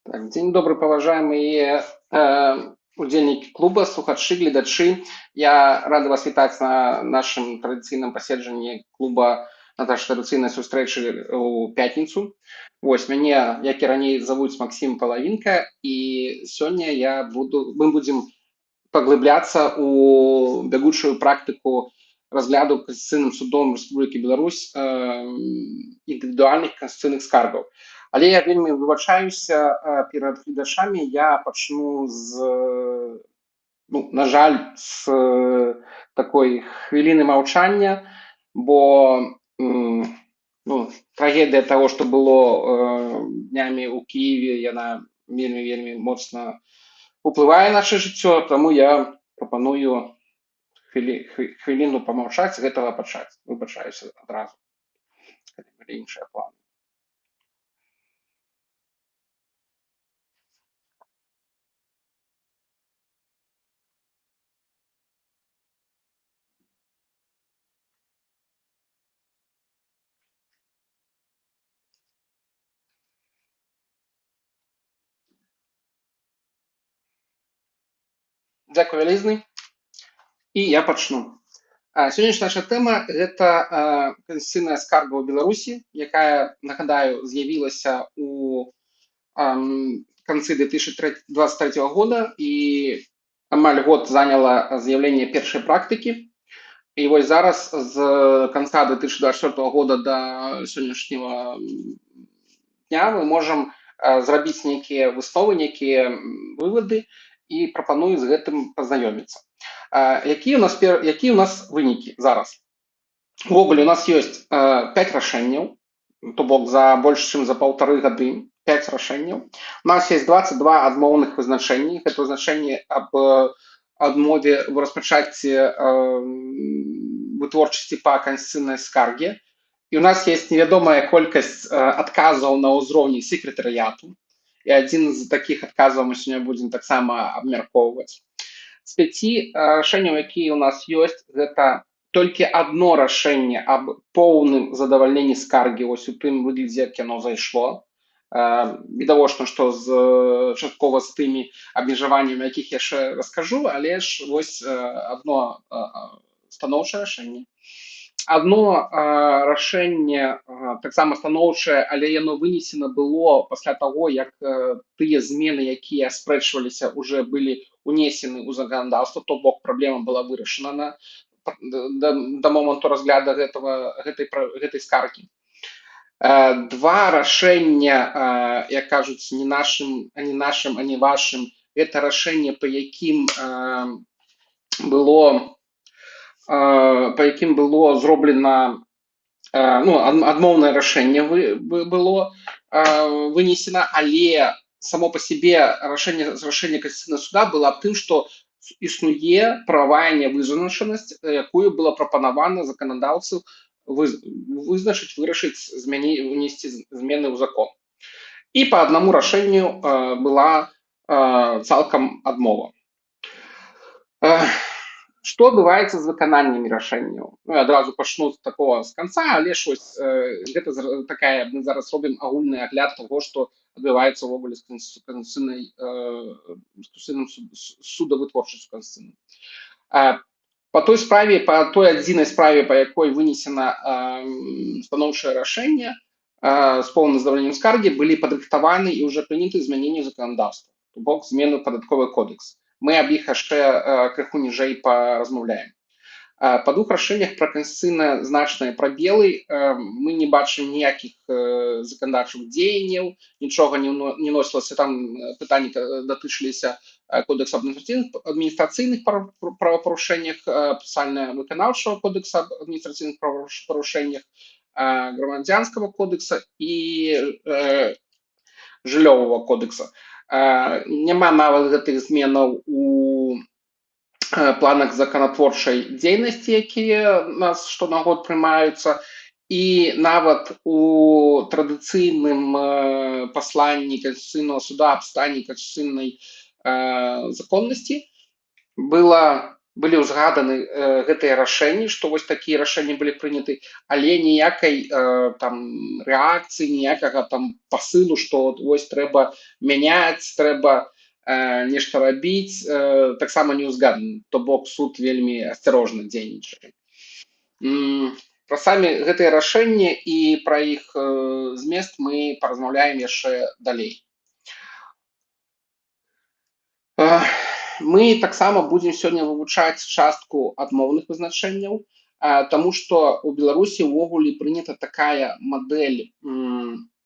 Так, дзень добры, паважаемыя удзельнікі клуба, слухачы, гледачы. Я рады вас вітаць на нашым традыцыйным паседжанні клуба, на нашай традыцыйнай сустрэчы ў пятніцу. Вось, мяне, як і раней, завуць Максім Палавінка, і сёння мы будзем паглыбляцца ў бягучую практыку разгляду Канстытуцыйным судом Рэспублікі Беларусь індывідуальных канстытуцыйных скаргаў. Але я вельмі выбачаюся перад гледачамі, я пачну з, ну, на жаль, з такой хвіліны маўчання, бо ну, трагедыя таго, што было днямі ў Кіеве, яна вельмі, вельмі моцна уплывае на наше жыццё, таму я прапаную хвіліну памаўчаць, з гэтага пачаць. Выбачаюся адразу, калі былі іншыя планы. Дзякуй вялізны. І я пачну. Сённяшняя наша тэма гэта канстытуцыйная скарга ў Беларусі, якая, нагадаю, з'явілася у канцы 2023 года і амаль год заняла з'яўленне першай практыкі. І вось зараз з канца 2024 года да сённяшняга дня мы можам зрабіць нейкія высновы, нейкія вывады, і прапаную з гэтым пазнаёміцца. Якія у нас вынікі зараз? Увогуле у нас ёсць 5 рашэнняў, то бок за больш чым за паўтары гады 5 рашэнняў. У нас есть 22 адмоўных вызначэнні. Гэта вызначэнні аб адмове ў распачацці вытворчасці па канстытуцыйнай скарге. І у нас есть невядомая колькасць адказаў на ўзроўні секретарыяту. І адзін з такіх адказаў мы сёння будзем таксама абмяркоўваць. З 5 рашэнняў, якія ў нас ёсць, гэта толькі адно рашэнне аб поўным задавальненні скаргі вось у тым выглядзе, як яно зайшло. Відавочна, што часткова з тымі абмежаваннямі, якіх яшчэ раскажу, але ж вось адно станоўчае рашэнне. Адно рашэнне таксама станоўчае, але яно вынесена было пасля таго, як тыя змены, якія аспрэчваліся, уже былі унесены ў заканадаўства, то бок праблема была вырашана да моманту разгляда гэтай скаргі. Два рашэння, як кажуць, не нашым, ані нашым, ані вашым, гэта рашэнне, па якім было зроблена, ну, адмоўнае рашэнне было вынесена, але само па сябе рашэнне Канстытуцыйнага суда было аб тым, што існуе прававая нявызначанасць, якую было прапанавана заканадаўцу вызначыць, вырашыць, унесці змены ў закон. І па аднаму рашэнню была цалкам адмова. Што адбываецца з выкананнямі рашэнняў? Ну, я адразу пачну з такого з канца, але ж вось, гэта такая, мы зараз робім агульны агляд таго, што адбываецца ўвогуле з канстытуцыйным судавытворчасцю канстытуцыйнай. Па той справе, па той адзінай справе, па якой вынесена станоўчае рашэнне з поўным задавальненнем скаргі, былі падрыхтаваны і ўжо прыняты змяненні заканадаўства, то бок змены ў падатковы кодекс. Мы аб іх яшчэ крыху ніжэй паразмаўляем. Па двух рашэннях пра канстытуцыйна значныя прабелы мы не бачым ніякіх заканадаўчых дзеянняў, нічога не носілася, там пытанні датычыліся кодекса аб адміністрацыйных правапарушэннях, працэсуальна-выканаўчага кодекса аб адміністрацыйных правапарушэннях, грамадзянскага кодекса і жыллёвага кодекса. Няма нават гэтых зменаў у планах заканатворчай дзейнасці, якія у нас што на год прымаюцца, і нават у традыцыйным пасланні Канстытуцыйнага суда аб стане канстытуцыйнай законнасці было Былі ўзгаданы гэтыя рашэнні, што вось такія рашэнні былі прыняты, але ніякай там рэакцыі, ніякага там пасылу, што вось трэба мяняць, трэба нешта рабіць, таксама не ўзгаданы. То бок суд вельмі асцярожна дзейнічае. Пра самі гэтыя рашэнні і пра іх змест мы паразмаўляем яшчэ далей. Мы таксама будзем сёння вывучаць частку адмоўных вызначэнняў, таму што ў Беларусі ўвогуле прынята такая мадэль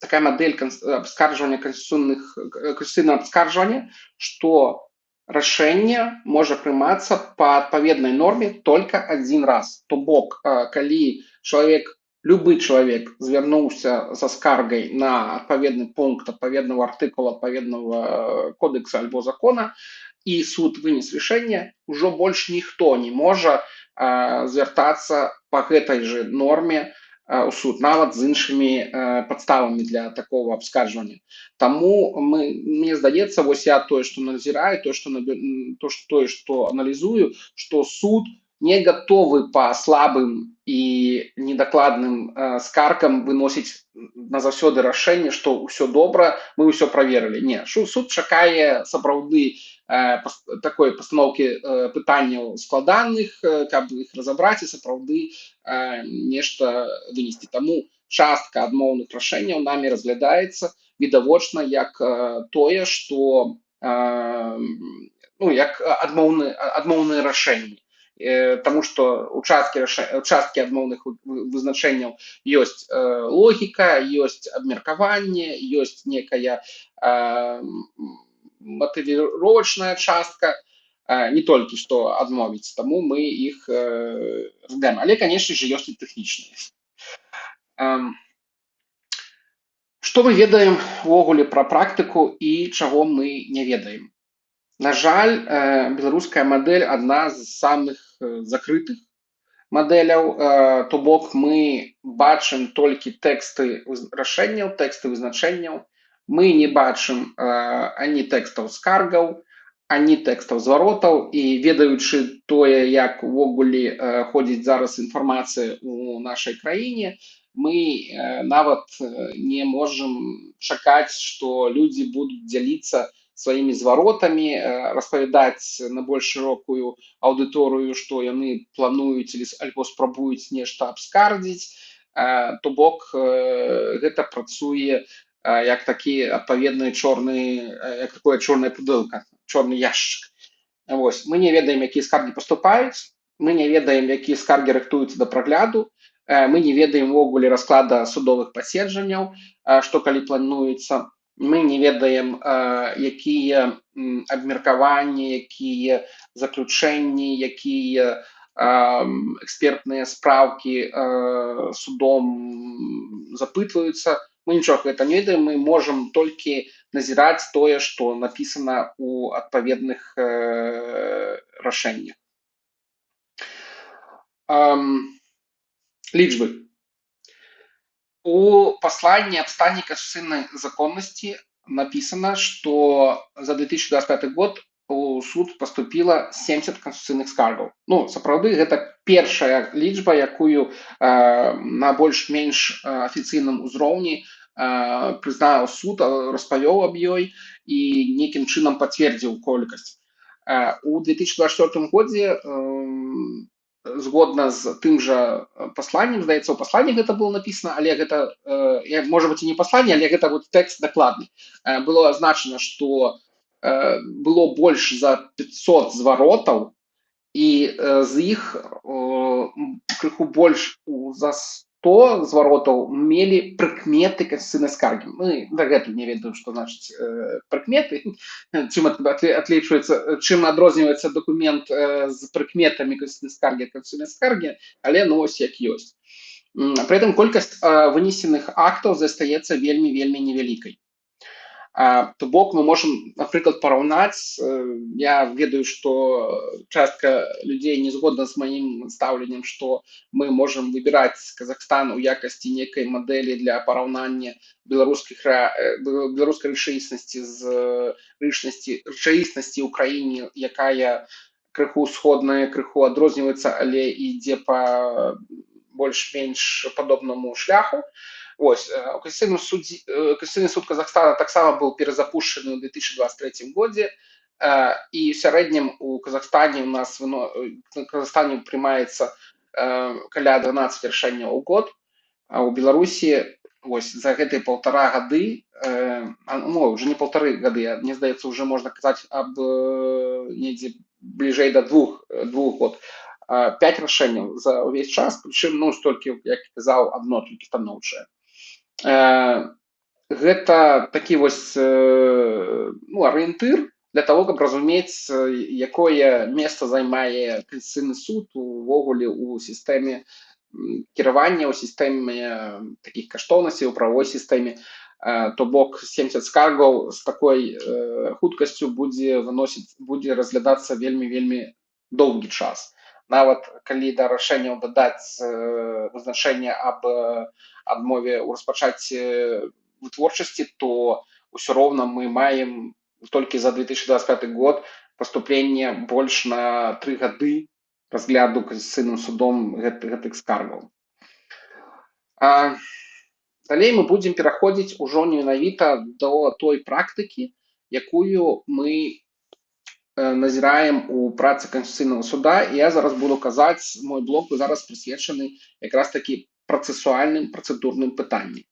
абскарджвання канстытуцыйнага абскарджвання, што рашэнне можа прымацца па адпаведнай норме только адзін раз. То бок, калі чалавек, любы чалавек звярнуўся са скаргай на адпаведны пункт адпаведнага артыкула адпаведнага кодекса альбо закона, і суд вынес рашэнне, ужо больш ніхто не можа звяртацца па гэтай же норме ў суд, нават з іншымі падставамі для такого абскарджвання. Таму мне здаецца, вось я тое, што назіраю, тое, што то, што аналізую, што суд не гатовы па слабым і недакладным скаргам выносіць назаўсёды рашэнне, што ўсё добра, мы ўсё праверылі. Не, суд чакае сапраўды такой пастаноўкі пытанняў складаных, каб іх разабраць і сапраўды нешта вынесці. Таму частка адмоўных рашэнняў намі разглядаецца відавочна як тое, што ну, як адмоўныя рашэнні. Таму што у часткі адмоўных вызначэнняў ёсць логіка, ёсць абмеркаванне, ёсць некая матывіровачная частка, не толькі што адмовіць, таму мы іх разглядаем. Але, конечно же, ёсць і тэхнічныя. Што мы ведаем увогуле пра практыку і чаго мы не ведаем? На жаль, беларуская мадэль адна з самых закрытых мадэляў, то бок мы бачым толькі тэксты рашэнняў, тэксты вызначэнняў, мы не бачым ані тэкстаў скаргаў, ані тэкстаў зваротаў, і ведаючы тое, як увогуле ходзіць зараз інфармацыя ў нашай краіне, мы нават не можам чакаць, што людзі будуць дзяліцца сваімі зваротамі, распавядаць на больш шырокую аўдыторыю, што яны плануюць альбо спрабуюць нешта абскардзіць. То бок гэта працуе як такі адпаведны чорны, як такое чорная пудэлка, чорны яшчык. Вось. Мы не ведаем, якія скаргі паступаюць, мы не ведаем, якія скаргі рыхтуюцца да прагляду, мы не ведаем увогуле расклада судовых паседжанняў, што калі плануецца. Мы не ведаем, якія абмеркаванні, якія заключэнні, якія экспертныя спраўкі судом запытваюцца. Мы нічога гэта не ведаем, мы можам толькі назіраць тое, што напісана ў адпаведных рашэннях. Лічбы. У пасланні аб стане канстытуцыйнай законнасці написано, что за 2025 год у суд поступило 70 канстытуцыйных скаргаў. Ну, сапраўды, гэта першая лічба, якую на больш-менш афіцыйным узроўні прызнаў суд, распавёў аб ёй і нейкім чынам пацвердзіў колькасць. У 2024 годзе, згодна з тым жа пасланнем, здаецца, у пасланні гэта было написано, але гэта, можа быць, і не пасланне, але гэта вот тэкст дакладны. Было азначана, што было больш за 500 зваротаў, і з іх крыху больш за 100 зваротаў мелі прыкметы канстытуцыйнай скаргі. Мы дагэтуль не ведаем, што значыць прыкметы, чым адлічваецца, чым адрозніваецца дакумент з прыкметамі канстытуцыйнай скаргі ад канстытуцыйнай скаргі, але ну ось як ёсць. Пры этом колькасць вынесеных актаў застаецца вельмі, вельмі невялікай. То бок мы можам, напрыклад, параўнаць, я ведаю, што частка людзей не згодна з маім стаўленнем, што мы можам выбіраць Казахстан у якасці некай мадэлі для параўнання беларускай рэчаіснасці з рэчаіснасці ў краіне, якая Крыху сходная, крыху адрозніваецца, але ідзе па больш-менш падобнаму шляху. Вось, Канстытуцыйны суд Казахстана таксама быў перазапушчаны ў 2023 годзе, і ў сярэднім у Казахстане у нас Казахстане прымаецца каля 12 рашэнняў у год, а ў Беларусі вось за гэтыя паўтара гады, ну, уже не паўтары гады, мне здаецца, уже можна казаць аб недзе бліжэй да двух год, 5 рашэнняў за ўвесь час, прычым, ну, столькі, як казаў, адно толькі станоўчае. Гэта такі вось, ну, арыентыр для того, каб разумець, якое месца займае Канстытуцыйны суд увогуле ў сістэме кіравання, ў сістэме такіх каштоўнасцей, у прававой сістэме. То бок 70 скаргаў з такой хуткасцю будзе выносіць, будзе разглядацца вельмі, вельмі доўгі час. Нават калі да рашэнняў дадаць вызначэнне аб адмове ў распачацці вытворчасці, то ўсё роўна мы маем толькі за 2025 год паступленне больш на 3 гады разгляду Канстытуцыйным судом гэтых скаргаў. Далей мы будзем пераходзіць ужо менавіта до той практыкі, якую мы назіраем у працы Канстытуцыйнага суда. І я зараз буду казаць, мой блок зараз прысвечаны якраз такі працэсуальным, працэдурным пытанням.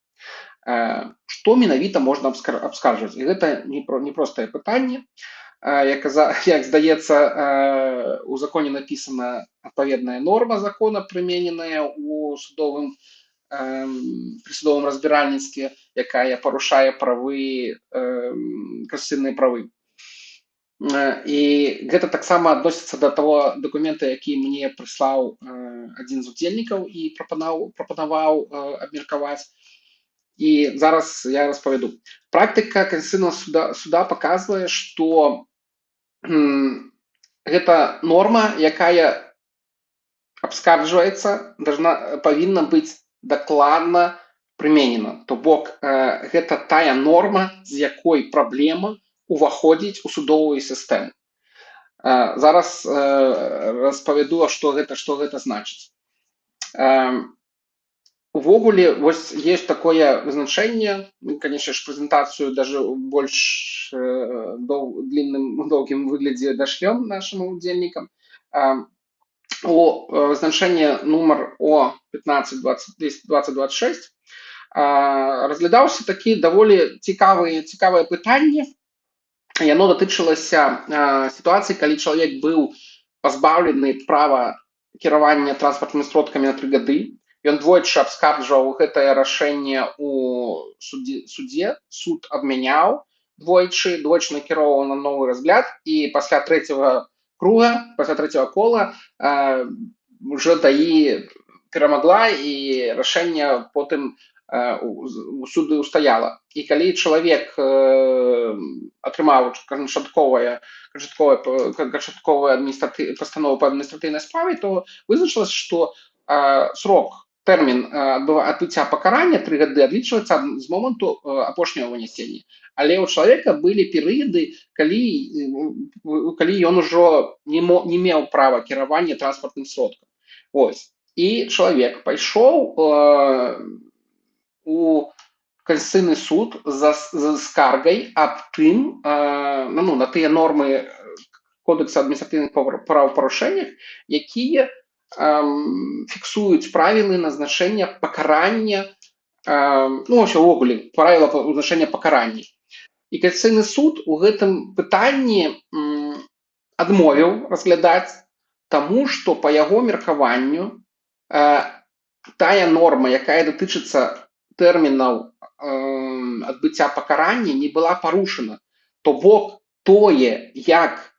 Што менавіта можна абскарджваць? І гэта не простае пытанне. Як здаецца, у законе напісана адпаведная норма закона, прымененая у судовым пры судовым разбіральніцтве, якая парушае правы, канстытуцыйныя правы. І гэта таксама адносіцца да таго дакумента, які мне прыслаў адзін з удзельнікаў і прапанаваў абмеркаваць. І зараз я распавяду. Практыка Канстытуцыйнага суда паказвае, што гэта норма, якая абскарджваецца, должна, павінна быць дакладна прыменена. То бок гэта тая норма, з якой праблема уваходзіць у судовую сістэму. Зараз распавяду, што гэта значыць. Увогуле вось есть такое вызначэнне, мы, конечно ж, прэзентацыю даже больш длинным, доўгім выглядзе дашлём нашим удзельнікам. О вызначэнне нумар О 15 20 2026 разглядаўся такі даволі цікавае пытанне. Яно датычылася сітуацыі, калі чалавек быў пазбаўлены права кіравання транспартнымі сродкамі на 3 гады. Ён двойчы абскарджваў гэтае рашэнне ў судзе, суд адмяняў двойчы, двойчы накіроўваў на новы разгляд, і пасля трэцяга круга, пасля трэцяга кола уже ДАІ перамагла, і рашэнне потым у суды ўстаяла. І калі чалавек атрымаў канчатковая пастанову па адміністратыўнай справе, то вызначылася, што срок, тэрмін адбыцця пакарання 3 гады адлічваецца з моманту апошняга вынясення. Але ў чалавека былі перыяды, калі ён ужо не меў права кіравання транспартным сродкам. Ось. І чалавек пайшоў у Касацыйны суд за скаргай аб тым, ну, на тыя нормы Кодекса адміністратыўных правапарушэннях, якія фіксуюць правілы назначэння пакарання, ну, вообще увогуле правіла вызначэння пакарання. І Касацыйны суд у гэтым пытанні адмовіў разглядаць, таму што па яго меркаванню тая норма, якая датычыцца тэрмінаў адбыцця пакарання, не была парушана. То бок тое, як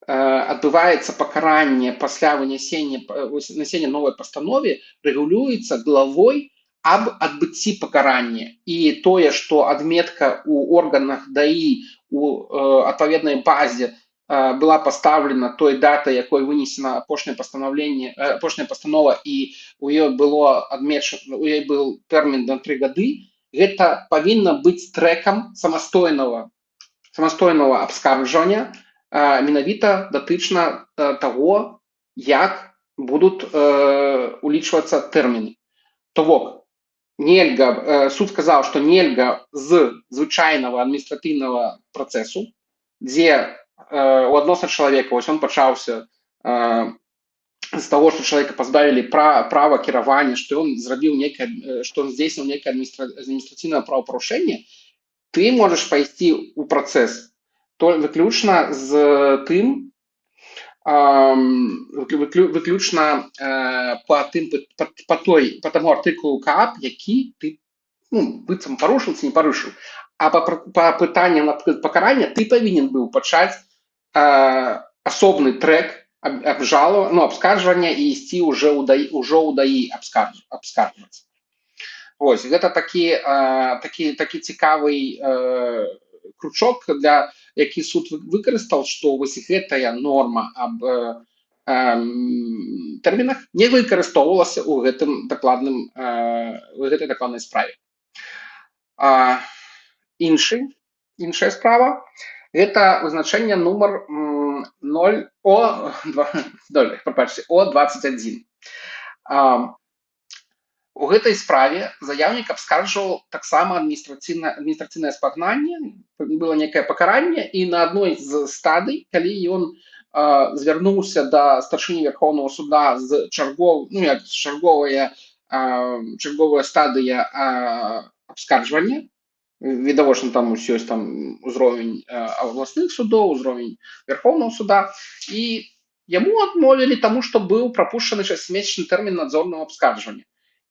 адбываецца пакаранне пасля вынесення новай пастанове, рэгулюецца главой аб адбыцці пакарання. І тое, што адметка ў органах ДАІ у адпаведнай базе была пастаўлена той датай, якой вынесена апошняе пастанаўленне, апошняя пастанова, і у ёй было адмечана, у ёй быў тэрмін на 3 гады, гэта павінна быць трэкам самастойнага абскарджвання. Менавіта датычна таго, як будуць улічвацца тэрміны. То бок нельга, суд сказаў, што нельга з звычайнага адміністратыўнага працэсу, дзе у адносна чалавека, вось он пачаўся з таго, што чалавека пазбавілі права кіравання, што ён зрабіў некае, што он здзейсніў некае адміністрацыйнае правапарушэнне, ты можаш пайсці ў працэс то выключна з тым, выключна по тым по той по таму артыкулу КАП, які ты, ну, быццам парушыў ці не парушыў, а па пытанням, напрыклад, пакарання ты павінен быў пачаць асобны трэк абжалу, ну, абскарджвання і ісці уже ў ДАІ, ўжо ў ДАІ абскарджваць. Вось гэта такі цікавы кручок, для які суд выкарыстаў, што вось гэтая норма аб тэрмінах не выкарыстоўвалася ў гэтым дакладным у гэтай дакладнай справе. Іншая справа — гэта вызначэнне нумар 0 о 2, 0, прабачце, о 21. У гэтай справе заяўнік абскарджваў таксама адміністрацыйнае спагнанне, было некае пакаранне, і на адной з стадый, калі ён звярнуўся да старшыні Вярхоўнага суда з чаргов, ну, як чарговая стадыя абскарджвання, відавочна, там ёсць там узровень абласных судоў, узровень Вярхоўнага суда, і яму адмовілі, таму што быў прапушчаны шасцімесячны тэрмін надзорнага абскарджвання.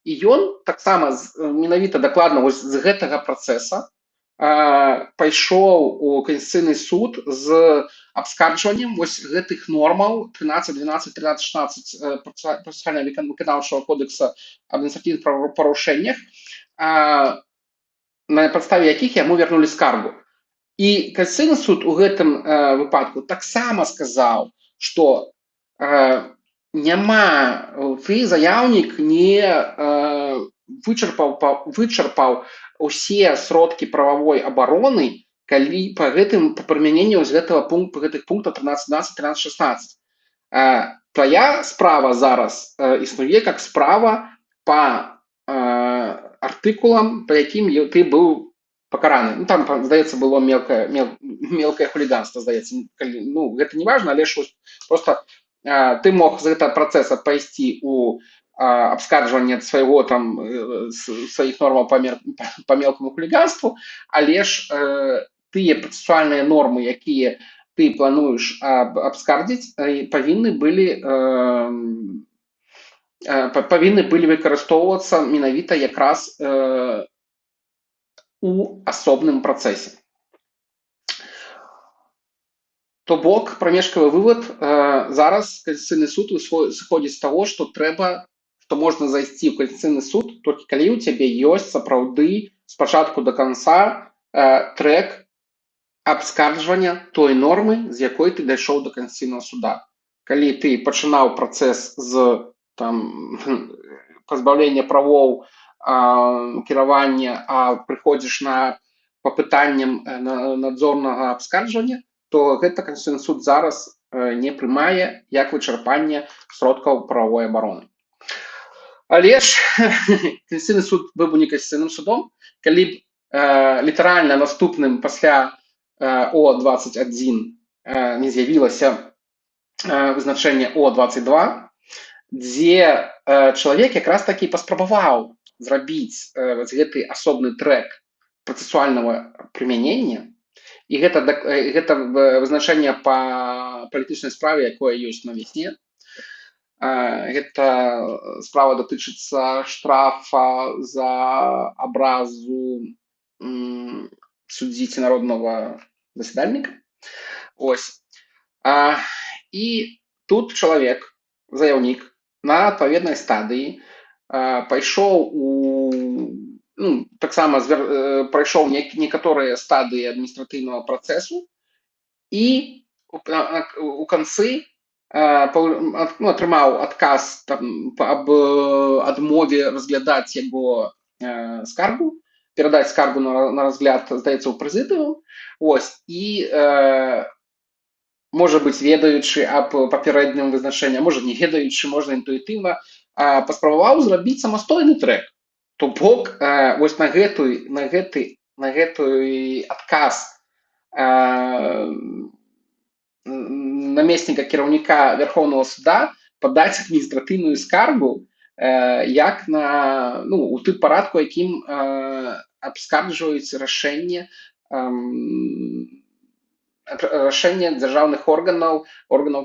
І ён таксама менавіта дакладна вось з гэтага працэса пайшоў у Канстытуцыйны суд з абскарджваннем вось гэтых нормаў 13, 12, 13, 16 працэсуальна выканаўчага кодекса аб адміністратыўных правапарушэннях, на падставе якіх яму вярнулі скаргу. І Канстытуцыйны суд у гэтым выпадку таксама сказаў, што няма, ты, заяўнік, не вычарпаў усе сродкі прававой абароны, калі па гэтым, па прымяненні вось гэтага пункту, гэтых пунктаў 13, 12, 13, 16. Твоя справа зараз існуе как справа па артыкулам, па якім ты быў пакараны. Ну, там, здаецца, было мелкае хуліганство, здаецца, калі, ну, гэта не важна, але ж вось просто ты мог з гэтага працэса пайсці у абскарджванне свайго там сваіх нормаў па мелкаму хуліганству, але ж тыя працэсуальныя нормы, якія ты плануеш абскардзіць, павінны былі выкарыстоўвацца менавіта якраз у асобным працэсе. То бок прамежкавы вывод: зараз Канстытуцыйны суд сыходзіць з таго, што трэба, што можна зайсці ў Канстытуцыйны суд, толькі калі ў цябе ёсць сапраўды спачатку да канца трэк абскарджвання той нормы, з якой ты дайшоў да Канстытуцыйнага суда. Калі ты пачынаў працэс з там пазбаўлення правоў кіравання, а прыходзіш па пытанням надзорнага абскарджвання, то гэта Канстытуцыйны суд зараз не прымае як вычарпанне сродкаў прававой абароны. Але ж Канстытуцыйны суд быў бы не Канстытуцыйным судом, калі б літаральна наступным пасля О21 не з'явілася вызначэнне О22, дзе чалавек якраз такі паспрабаваў зрабіць вось гэты асобны трэк працэсуальнага прымянення, і гэта вызначэнне па палітычнай справе, якое ёсць на «Вясне». Гэта справа датычыцца штрафа за абразу суддзі ці народнага заседальніка. Ось. І тут чалавек, заяўнік, на адпаведнай стадыі пайшоў у, ну, таксама прайшоў некаторыя стадыі адміністратыўнага працэсу і у канцы ну, атрымаў адказ там аб адмове разглядаць яго скаргу, перадаць скаргу на разгляд, здаецца, ў прэзідыум. Ось, і Можа быць, ведаючы аб папярэднім вызначэнні, можа, не ведаючы, можна, інтуітыўна паспрабаваў зрабіць самастойны трэк. То бок вось на гэтую адказ намесніка кіраўніка Вярхоўнага суда падаць адміністратыўную скаргу як на, ну, у тым парадку, якім абскарджваюць рашэнне дзяржаўных органаў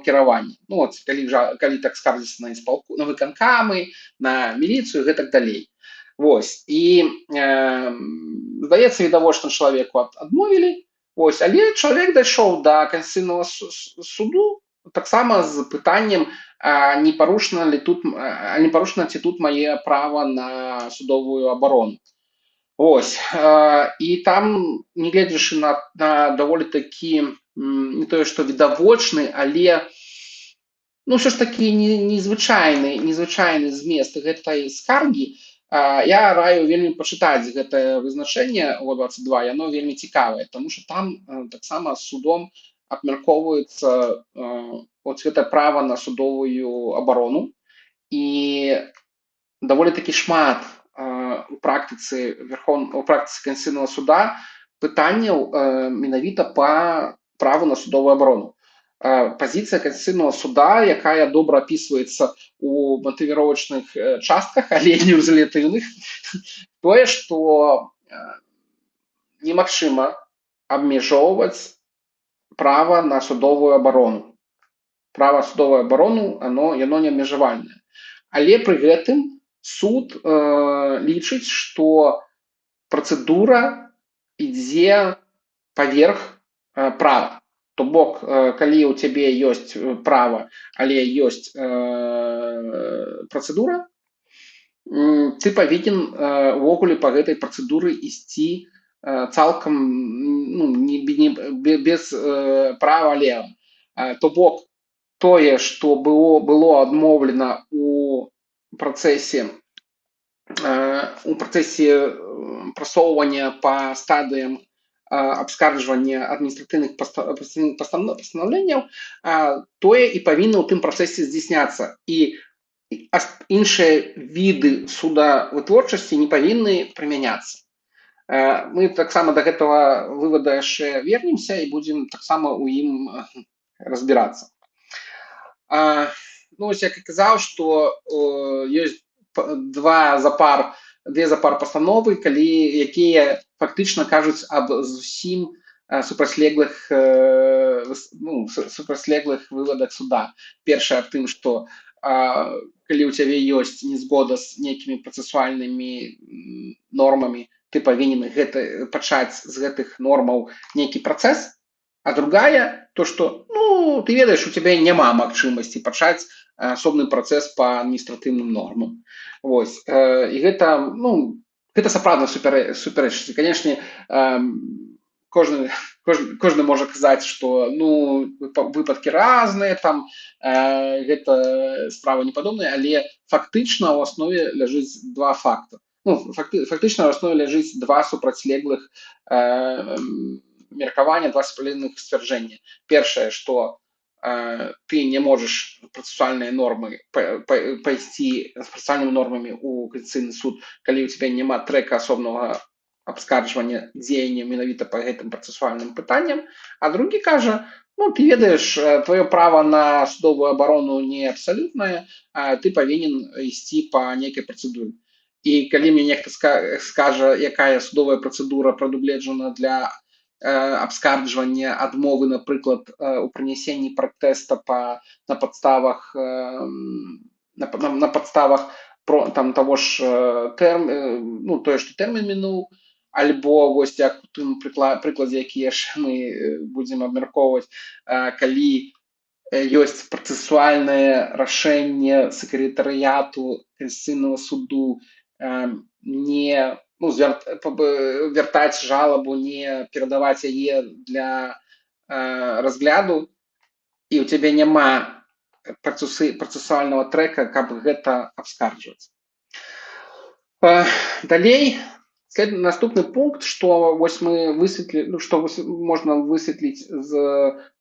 кіравання. Ну, вот, калі так скардзіцца на исполку, на выканкамы, на міліцыю, гэтак далей. Вось, і здаецца, відавочна, чалавеку адмовілі. Вось, але чалавек дайшоў да Канстытуцыйнага суду таксама з пытаннем, не парушана ли тут, не парушана ці тут мае права на судовую абарону. Вось, і там, нягледзячы на даволі такі не тое што відавочны, але, ну, ўсё ж такі незвычайны змест гэтай скаргі, я раю вельмі пачытаць гэтае вызначэнне о 22, яно вельмі цікавае, тому что там таксама судом абмяркоўваецца вот гэта права на судовую абарону, і даволі такі шмат у практыцы Канстытуцыйнага суда пытанняў менавіта па праву на судовую абарону. Пазіцыя Канстытуцыйнага суда, якая добра апісваецца у матывіровачных частках, але не ў рэзалютыўных, тое, што немагчыма абмяжоўваць права на судовую абарону. Права судовую абарону, яно не абмежавальнае. Але пры гэтым суд лічыць, што працэдура ідзе паверх права. То бок, калі ў цябе ёсць права, але ёсць працэдура, ты павінен увогуле па гэтай працэдуры ісці цалкам, ну, не, без права лева. То бок тое, што было адмоўлена у працэсе прасоўвання па стадыям абскарджвання адміністратыўных пастанаўленняў, тое і павінна ў тым працэсе здзяйсняцца. І іншыя віды судавытворчасці не павінны прымяняцца. Мы таксама да гэтага вывада яшчэ вернемся і будзем таксама ў ім разбірацца. Ну, ось, як і казаў, што ёсць два запар две запар пастановы, калі якія фактычна кажуць аб зусім супрацьлеглых, ну, супрацьлеглых вывадах суда. Першае аб тым, што калі ў цябе ёсць незгода з нейкімі працэсуальнымі нормамі, ты павінен гэта пачаць з гэтых нормаў нейкі працэс, а другая то, что, ну, ты ведаеш, у цябе няма магчымасці пачаць асобны працэс па адміністратыўным нормам. Вось, і гэта, ну, гэта сапраўдна супярэчнасці. Канешне, кожны можа казаць, что, ну, выпадкі разныя, там гэта справа не падобная, але фактычна ў аснове ляжыць два факта, ну, фактычна ў аснове ляжыць два супрацьлеглых меркавання, два супрацьлеглых сцвярджэння. Першае, что ты не можаш працэсуальныя нормы пайсці з працэсуальнымі нормамі ў Канстытуцыйны суд, калі ў цябе няма трэка асобнага абскарджвання дзеяння менавіта па гэтым працэсуальным пытанням, а другі кажа: ну, ты ведаеш, твоё права на судовую абарону не абсалютнае, а ты павінен ісці па нейкай працэдуры. І калі мне нехта скажа, якая судовая працэдура прадугледжана для абскарджвання адмовы, напрыклад, у прынясенні пратэста па на падставах на падставах про там того ж ну, тое, што тэрмін мінуў, альбо вось як у тым прыкладзе, які яшчэ мы будзем абмяркоўваць, калі ёсць працэсуальнае рашэнне сакратарыяту Канстытуцыйнага суду не, ну, вяртаць жалобу, не перадаваць яе для разгляду, і у цябе няма працэсуальнага трэка, каб гэта абскарджваць. Далей Наступны пункт, што вось мы высветлі, ну, што можна высветліць з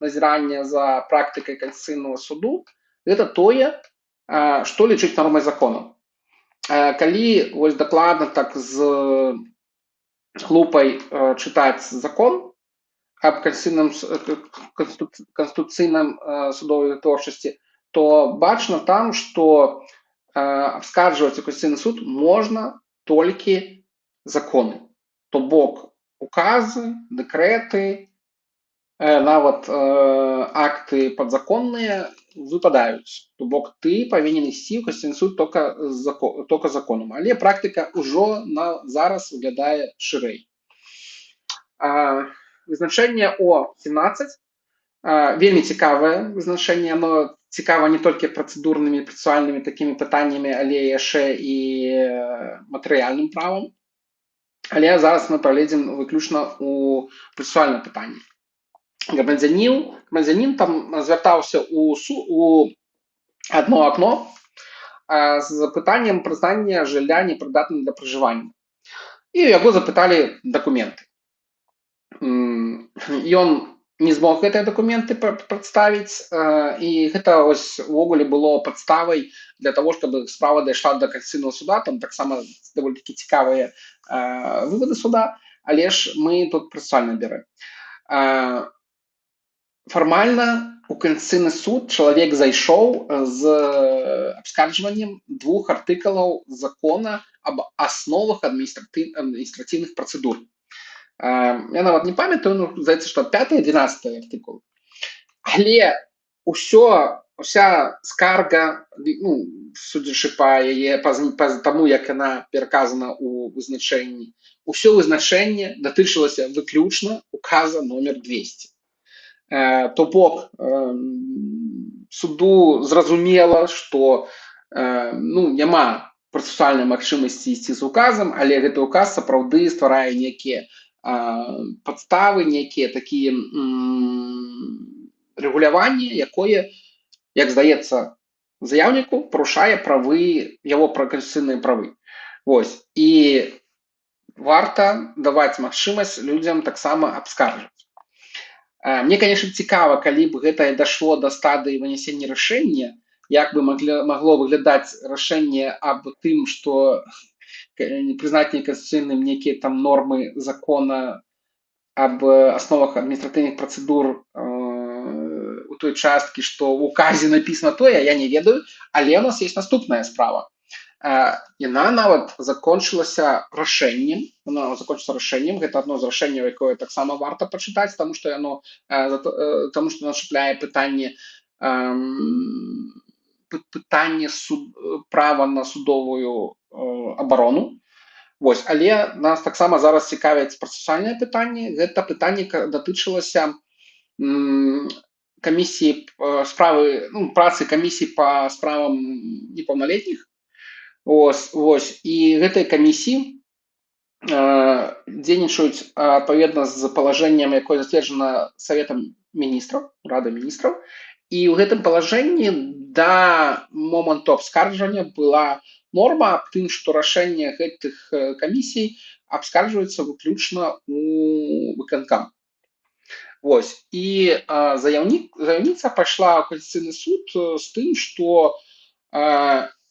назірання за практыкай Канстытуцыйнага суду, гэта тое, што лічыць нормай закона. Калі вось дакладна так з лупай чытаць закон аб канстытуцыйным судовай вытворчасці, то бачна там, што абскарджваць у Канстытуцыйны суд можна толькі законы. То бок указы, дэкрэты, нават акты падзаконныя выпадаюць. То бок ты павінен ісці ў Канстытуцыйны суд только законам. Але практыка ўжо на зараз выглядае шырэй. Вызначэнне О 17 вельмі цікавае вызначэнне, оно цікава не толькі працэдурнымі, працэсуальнымі такімі пытаннямі, але яшчэ і матэрыяльным правам. Але зараз мы паглядзім выключна ў працэсуальным пытанні. Грамадзянін там звяртаўся у одно окно з пытаннем прызнання жылля непрыдатным для пражывання. І яго запыталі дакументы. Ён не змог гэтыя дакументы прадставіць, і гэта ось увогуле было падставай для того, чтобы справа дайшла до Канстытуцыйнага суда. Там таксама даволі такі цікавыя выводы суда, але ж мы тут працэсуальна бярэм. Фармальна у Канстытуцыйны суд чалавек зайшоў з абскарджваннем двух артыкулаў закона аб асновах адміністратыўных працэдур. Я нават не памятаю, здаецца, што 5 і 12 артыкул. Але уся скарга, судзячы па яе, па таму, як яна пераказана ў вызначэнні, усё вызначэнне датычылася выключна указа номер 200. То бок суду зразумела, што няма працэсуальнай магчымасці ісці з указам, але гэты указ сапраўды стварае некія падставы, некія такія рэгуляванні, якое, як здаецца заяўніку, парушае правы, яго канстытуцыйныя правы. Вось. І варта даваць магчымасць людзям таксама абскарджваць. Мне, конечно, цікава, калі б гэта дашло да стадыі вынесення рашэння, як бы магло выглядаць рашэнне аб тым, што прызнаць неканстытуцыйным некія там нормы закона аб асновах адміністратыўных працэдур у той часткі, што ў указе напісана тое, я не ведаю, але у нас есть наступная справа. Яна нават закончылася рашэннем, она закончылася рашэннем, гэта адно з рашэнняў, якое таксама варта пачытаць, таму што таму што яно чапляе пытанне права на судовую абарону. Вось, але нас таксама зараз цікавяць працэсуальныя пытанні. Гэта пытанне датычылася камісіі, справы, ну, працы камісіі па справам непаўналетніх. Вось. І гэтай камісіі дзейнічаюць адпаведна з палажэннем, якое зацверджана Саветам міністраў, Радай міністраў. І ў гэтым палажэнні да моманту абскарджання была норма аб тым, што рашэнне гэтых камісій абскарджваецца выключна ў выканкам. Вось. І заяўніца пайшла ў Канстытуцыйны суд з тым, што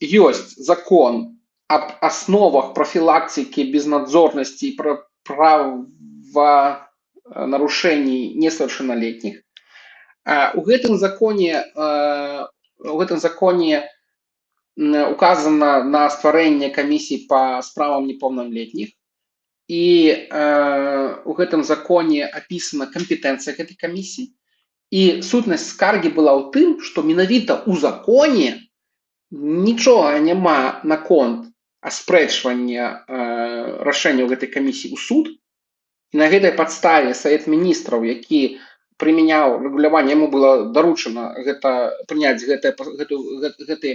ёсць закон аб асновах прафілактыкі безнадзорнасці і правонарушений несовершеннолетних. У гэтым законе указано на стварэнне камісій па справам непаўналетніх, і у гэтым законе апісана кампетэнцыя гэтай камісіі, і сутнасць скаргі была ў тым, што менавіта ў законе нічога няма наконт аспрэчвання рашэнняў гэтай камісіі ў суд, і на гэтай падставе Савет міністраў, які прымяняў рэгуляванне, яму было даручана прыняць гэтыя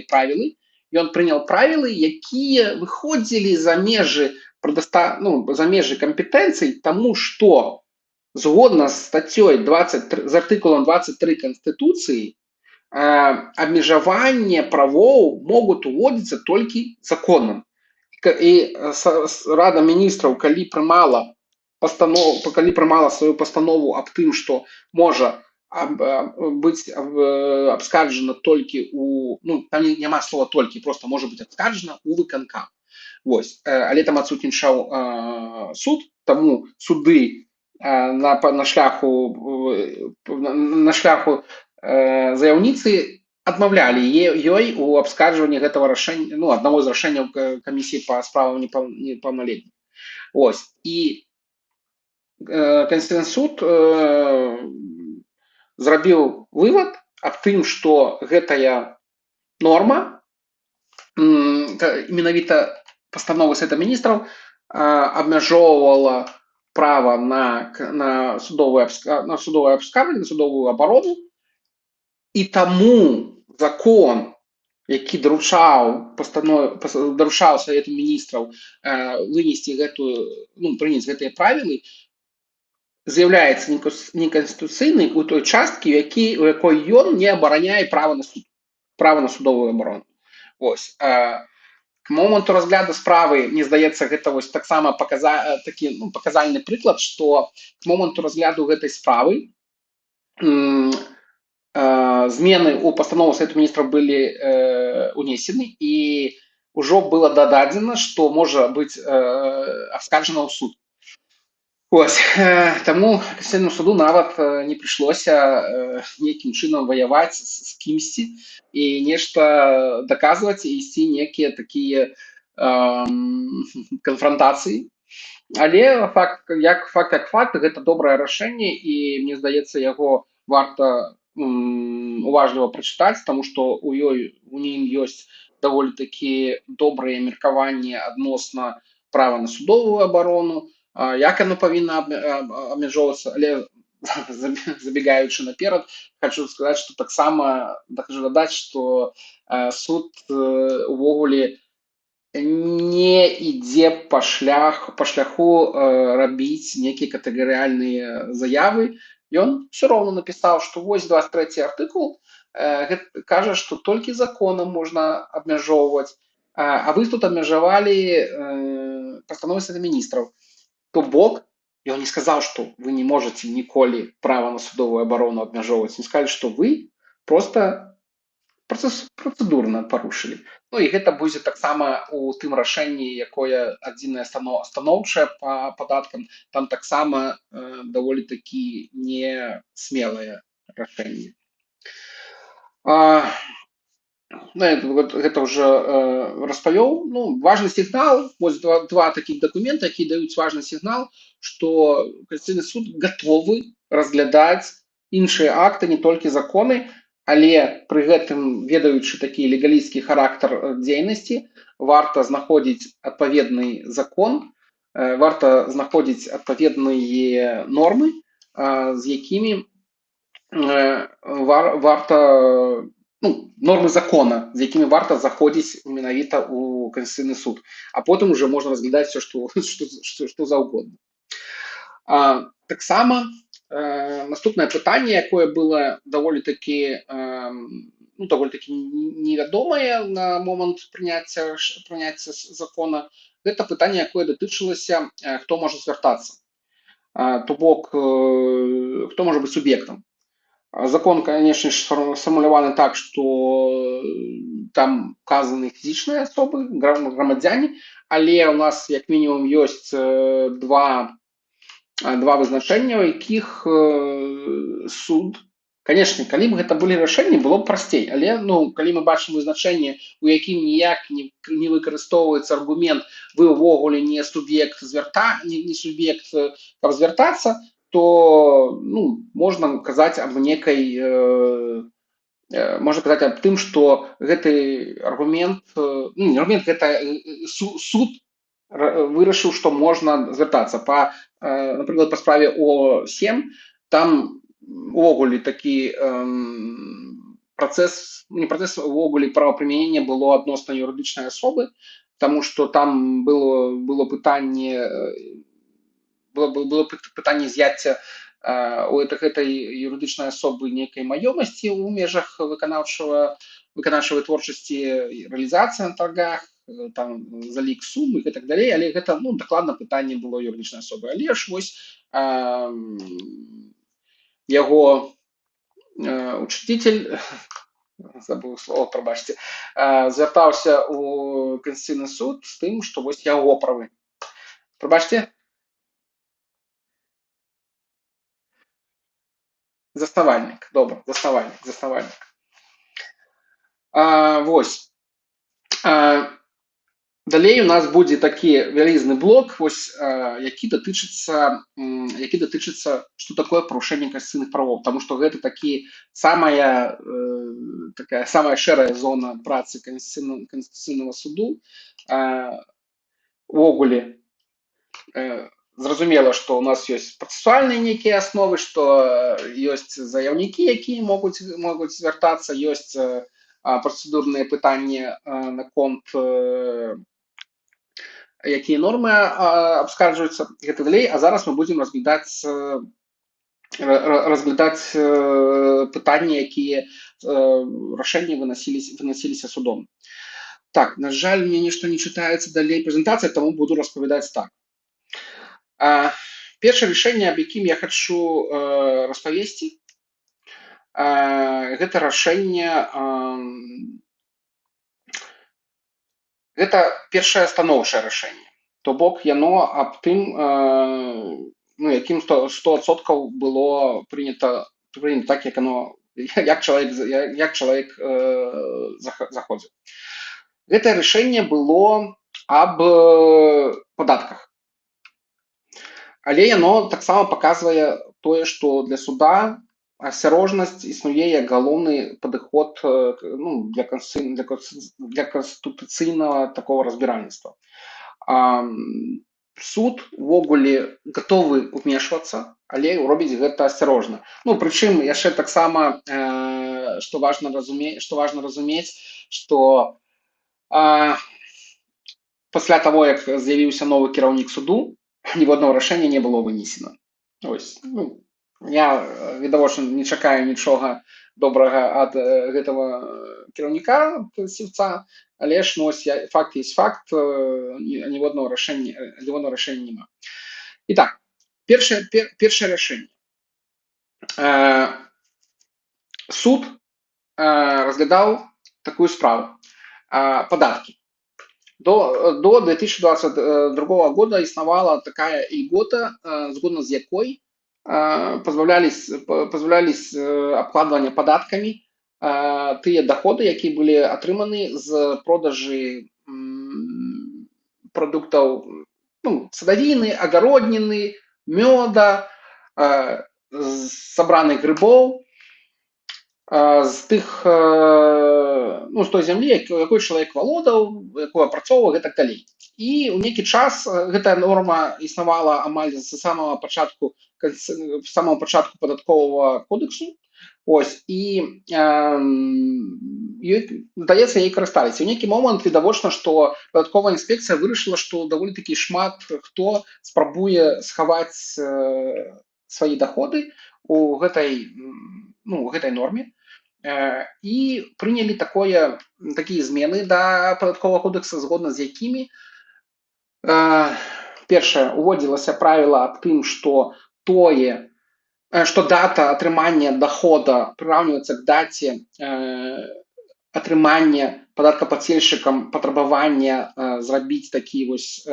правілы, ён прыняў правілы, якія выходзілі за межы за межы кампетэнцый, таму што згодна з статцёй 23, з артыкулам 23 Канстытуцыі, абмежаванне правоў могуць уводзіцца толькі законам. І Рада міністраў, калі прымала пастанову, калі прымала сваю пастанову аб тым, што можа быць абскарджана толькі у, ну, там няма слова «толькі», просто можа быць абскарджана у выканкам. Вось, але там адсутнічаў суд, таму суды на шляху заяўніцы адмаўлялі ёй у абскарджванні гэтага рашэння, ну, аднаго з рашэнняў камісіі па справам непаўналетніх. Ось, і Канституцыйны суд зрабіў вывод аб тым, што гэтая норма, менавіта пастановы Савета міністраў, абмяжоўвала права на судовае абскарджанне, на судовую абарону, і таму закон, які даручаў Савету міністраў вынесці гэтую, ну, прыняць гэтыя правілы, з'яўляецца неканстытуцыйны у той часткі, у якой ён не абараняе права на суд, права на судовую абарону. Ось. К моманту разгляду справы, мне здаецца, гэта вось таксама такі, ну, паказальны прыклад, што к моманту разгляду гэтай справы змены ў пастанову Савету міністраў былі унесены, і ўжо было дададзена, што можа быць абскарджана ў суд. Ось, таму Касцельнаму суду нават не прыйшлося нейкім чынам ваяваць з кімсьці і нешта даказваць, і ісці некія такія канфрантацыі. Але факт як факт, гэта добрае рашэнне, і мне здаецца, яго варта уважліва прачытаць, таму што у ім ёсць даволі такі добрыя меркаванні адносна права на судовую абарону, як оно павінна абмяжоўвацца. Але, забегаючы наперад, хочу сказаць, что таксама хочу дадаць, что суд увогуле не ідзе па шляху рабіць нейкія катэгарыяльныя заявы. Ён все роўна напісаў, што вось 23 артыкул кажа, што толькі законам можна абмяжоўваць, а вы тут абмежавалі пастановы Савета міністраў. То бок ён не сказаў, што вы не можаце ніколі права на судовую абарону абмяжоўваць, не сказали, што вы просто працэдурна парушылі. Ну і гэта будзе таксама у тым рашэнні, якое адзінае станоўчае па падаткам, там таксама даволі такі не смелае рашэнне. Ну, вот, гэта уже распавёў. Ну, важны сігнал, вось два такіх дакумента, якія даюць важны сігнал, што Касцельны суд гатовы разглядаць іншыя акты, не толькі законы, але пры гэтым, ведаючы такі легалісцкі характар дзейнасці, варта знаходзіць адпаведны закон, варта знаходзіць адпаведныя нормы, з якімі варта, ну, нормы закона, з якімі варта заходзіць менавіта ў Канстытуцыйны суд, а потым уже можна разглядаць все, што заўгодна. Таксама наступнае пытанне, якое было даволі такі ну, даволі такі невядомае на момант прыняцця закона, гэта пытанне, якое датычылася, хто можа звяртацца, то бок хто можа быць суб'ектам. Закон, конечно ж, сфармуляваны так, что там указаны фізічныя асобы, грамадзяне, але у нас як мінімум ёсць два вызначэння, у якіх суд, конечно, калі б гэта былі рашэнні, было б прасцей, але, ну, калі мы бачым вызначэнне, у якім ніяк не выкарыстоўваецца аргумент «вы ўвогуле не суб'ект звярта не, не суб'ект, каб звяртацца», то, ну, можна казаць аб некай можна казаць аб тым, што гэты аргумент, ну, не аргумент, гэта суд вырашыў, што можна звяртацца па, напрыклад, па справе о 7, там увогуле такі працэс, не працэс, увогуле правапрымянення было адносна юрыдычнай асобы, таму што там было пытанне з'яцця у гэтай юрыдычнай асобы нейкай маёмасці ў межах выканаўчага выканаўчай вытворчасці, рэалізацыі на таргах. там залік сумы і так далей, але гэта, ну, дакладна пытанне было юрыдычнай асобы. Але ж вось яго учредитель, забыў слово, прабачце, звяртаўся ў Канстытуцыйны суд з тым, што вось яго правы. Прабачце? Заснавальнік, добра, заснавальнік. Вось. Далей у нас будзе такі вялізны блок, вось, які датычыцца, што такое парушэнне канстытуцыйных правоў, таму што гэта такі самая такая самая шэрая зона працы Канстытуцыйнага суду. Увогуле, зразумела, што ў нас ёсць працэсуальныя нейкія асновы, што ёсць заяўнікі, якія могуць звяртацца, ёсць працэдурныя пытанні наконт, якія нормы абскарджваюцца і так далей. А зараз мы будзем разглядаць пытанні, якія рашэнні выносіліся судом. Так, на жаль, мне нешта не чытаецца далей прэзентацыя, таму буду распавядаць так. Першае рашэнне, аб якім я хачу распавесці, гэта рашэнне, гэта першае станоўчае рашэнне. То бок яно аб тым, ну, якім 100% было прынята так, як оно, як чалавек заходзіў. Гэтае рашэнне было аб падатках. Але яно таксама паказвае тое, што для суда асцярожнасць існуе як галоўны падыход, ну, для канстытуцыйнага такого разбіральніцтва. Суд увогуле гатовы ўмешвацца, але робіць гэта асцярожна. Ну, прычым яшчэ таксама, што важна разумець, што пасля таго, як з'явіўся новы кіраўнік суду, ніводнага рашэння не было вынесена. Ось, ну, я, відавочна, не чакаю нічога добрага ад гэтага кіраўніка Сіўца, але ж, ну, ось, факт есть факт, ніводнага рашэння няма. І так, першае рашэнне. Суд разглядаў такую справу. Падаткі. До 2022 года існавала такая льгота, згодна з якой пазбаўлялись абкладвання падаткамі тыя доходы, якія былі атрыманы з продажы прадуктаў, ну, садавіны, агародніны, мёда, сабраных грыбоў, з тых, ну, з той зямлі, якой чалавек валодаў, якую апрацоўваў і так далей. І ў нейкі час гэтая норма існавала амаль з самага пачатку падатковага кодексу. Ось, і здаецца, ёй карысталіся. У нейкі момант відавочна, што падатковая інспекцыя вырашыла, што даволі такі шмат хто спрабуе схаваць свае даходы у гэтай, ну, у гэтай норме. І прынялі такія змены да падатковага кодекса, згодна з якімі, першае, уводзілася правіла аб тым, што тое, што дата атрымання дохода прыраўніваецца к даце атрымання падаткаплацельшчыкам патрабавання зрабіць такі вось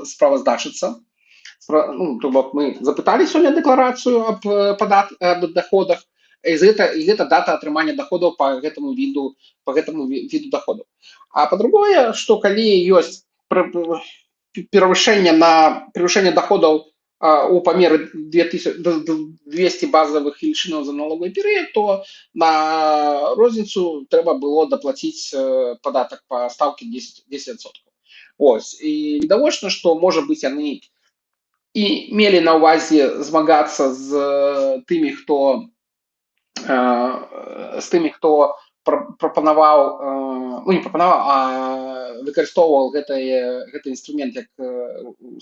справаздачыцца. Ну, то бок мы запыталі сёння дэкларацыю аб доходах, і гэта дата атрымання доходаў по гэтаму віду доходаў. А па-другое, што калі ёсць перавышэнне доходаў у памеры 200 базовых велічынаў за налоговый перыяд, то на розніцу трэба было даплаціць падатак па стаўке 10%. Ось. І відавочна, што, можа быць, яны і мелі на ўвазе змагацца з тымі, хто прапанаваў, ну, не прапанаваў, а выкарыстоўваў гэты інструмент як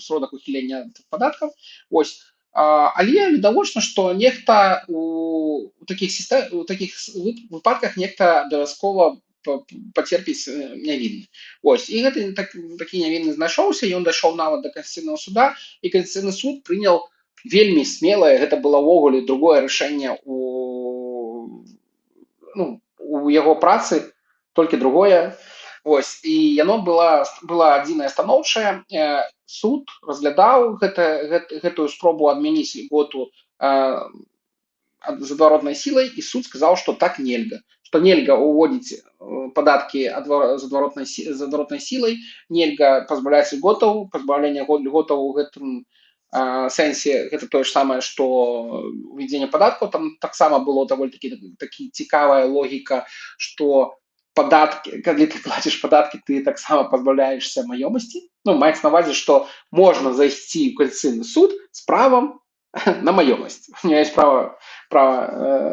сродак ухілення падаткаў. Ось. Але відавочна, што нехта у такіх выпадках нехта абавязкова пацерпіць нявінны. Ось, і гэты такі нявінны знайшоўся, ён дайшоў нават да Канстытуцыйнага суда, і Канстытуцыйны суд прыняў вельмі смелае, гэта было ўвогуле другое рашэнне ну, у яго працы, толькі другое. Ось, і яно была адзінае станоўчае. Суд разглядаў гэтую спробу адмяніць льготу з адваротнай сілай, і суд сказаў, што так нельга, што нельга уводзіць падаткі з адваротнай сілай, нельга пазбаўляць льготаў, пазбаўленне льготаў у гэтым сэнсе гэта тое ж самае, што увядзенне падаткаў. Там таксама было даволі такі цікавая логіка, што падаткі, калі ты плаціш падаткі, ты таксама пазбаўляешся маёмасці. Ну, маецца на ўвазе, што можна зайсці ў Канстытуцыйны суд з правам на маёмасць. У меня есть права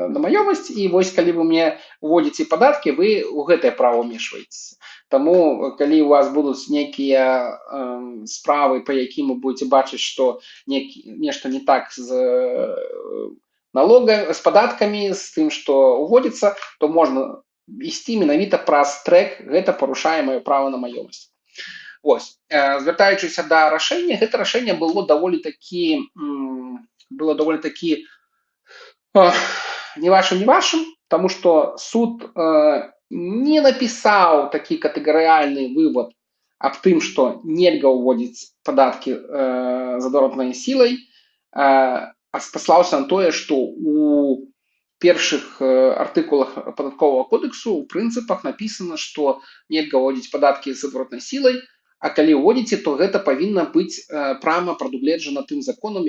на маёмасць, і вось калі вы мне уводзіце падаткі, вы ў гэтае права ўмешваецеся. Таму калі у вас будуць нейкія справы, па якім вы будете бачыць, што нешта не так з налога, з падаткамі, з тым, што уводзіцца, то можна ісці менавіта праз трэк «гэта парушае маё права на маёмасць». Вось, звяртаючыся да рашэння, гэта рашэнне было даволі такі не вашым, не вашым, таму што суд не напісаў такі катэгарыяльны вывод аб тым, што нельга ўводзіць падаткі з адваротнай сілай, а спаслаўся на тое, што у першых артыкулах падатковага кодексу у прынцыпах напісана, што нельга ўводзіць падаткі з адваротнай сілай, а калі ўводзіце, то гэта павінна быць прама прадугледжана тым законам,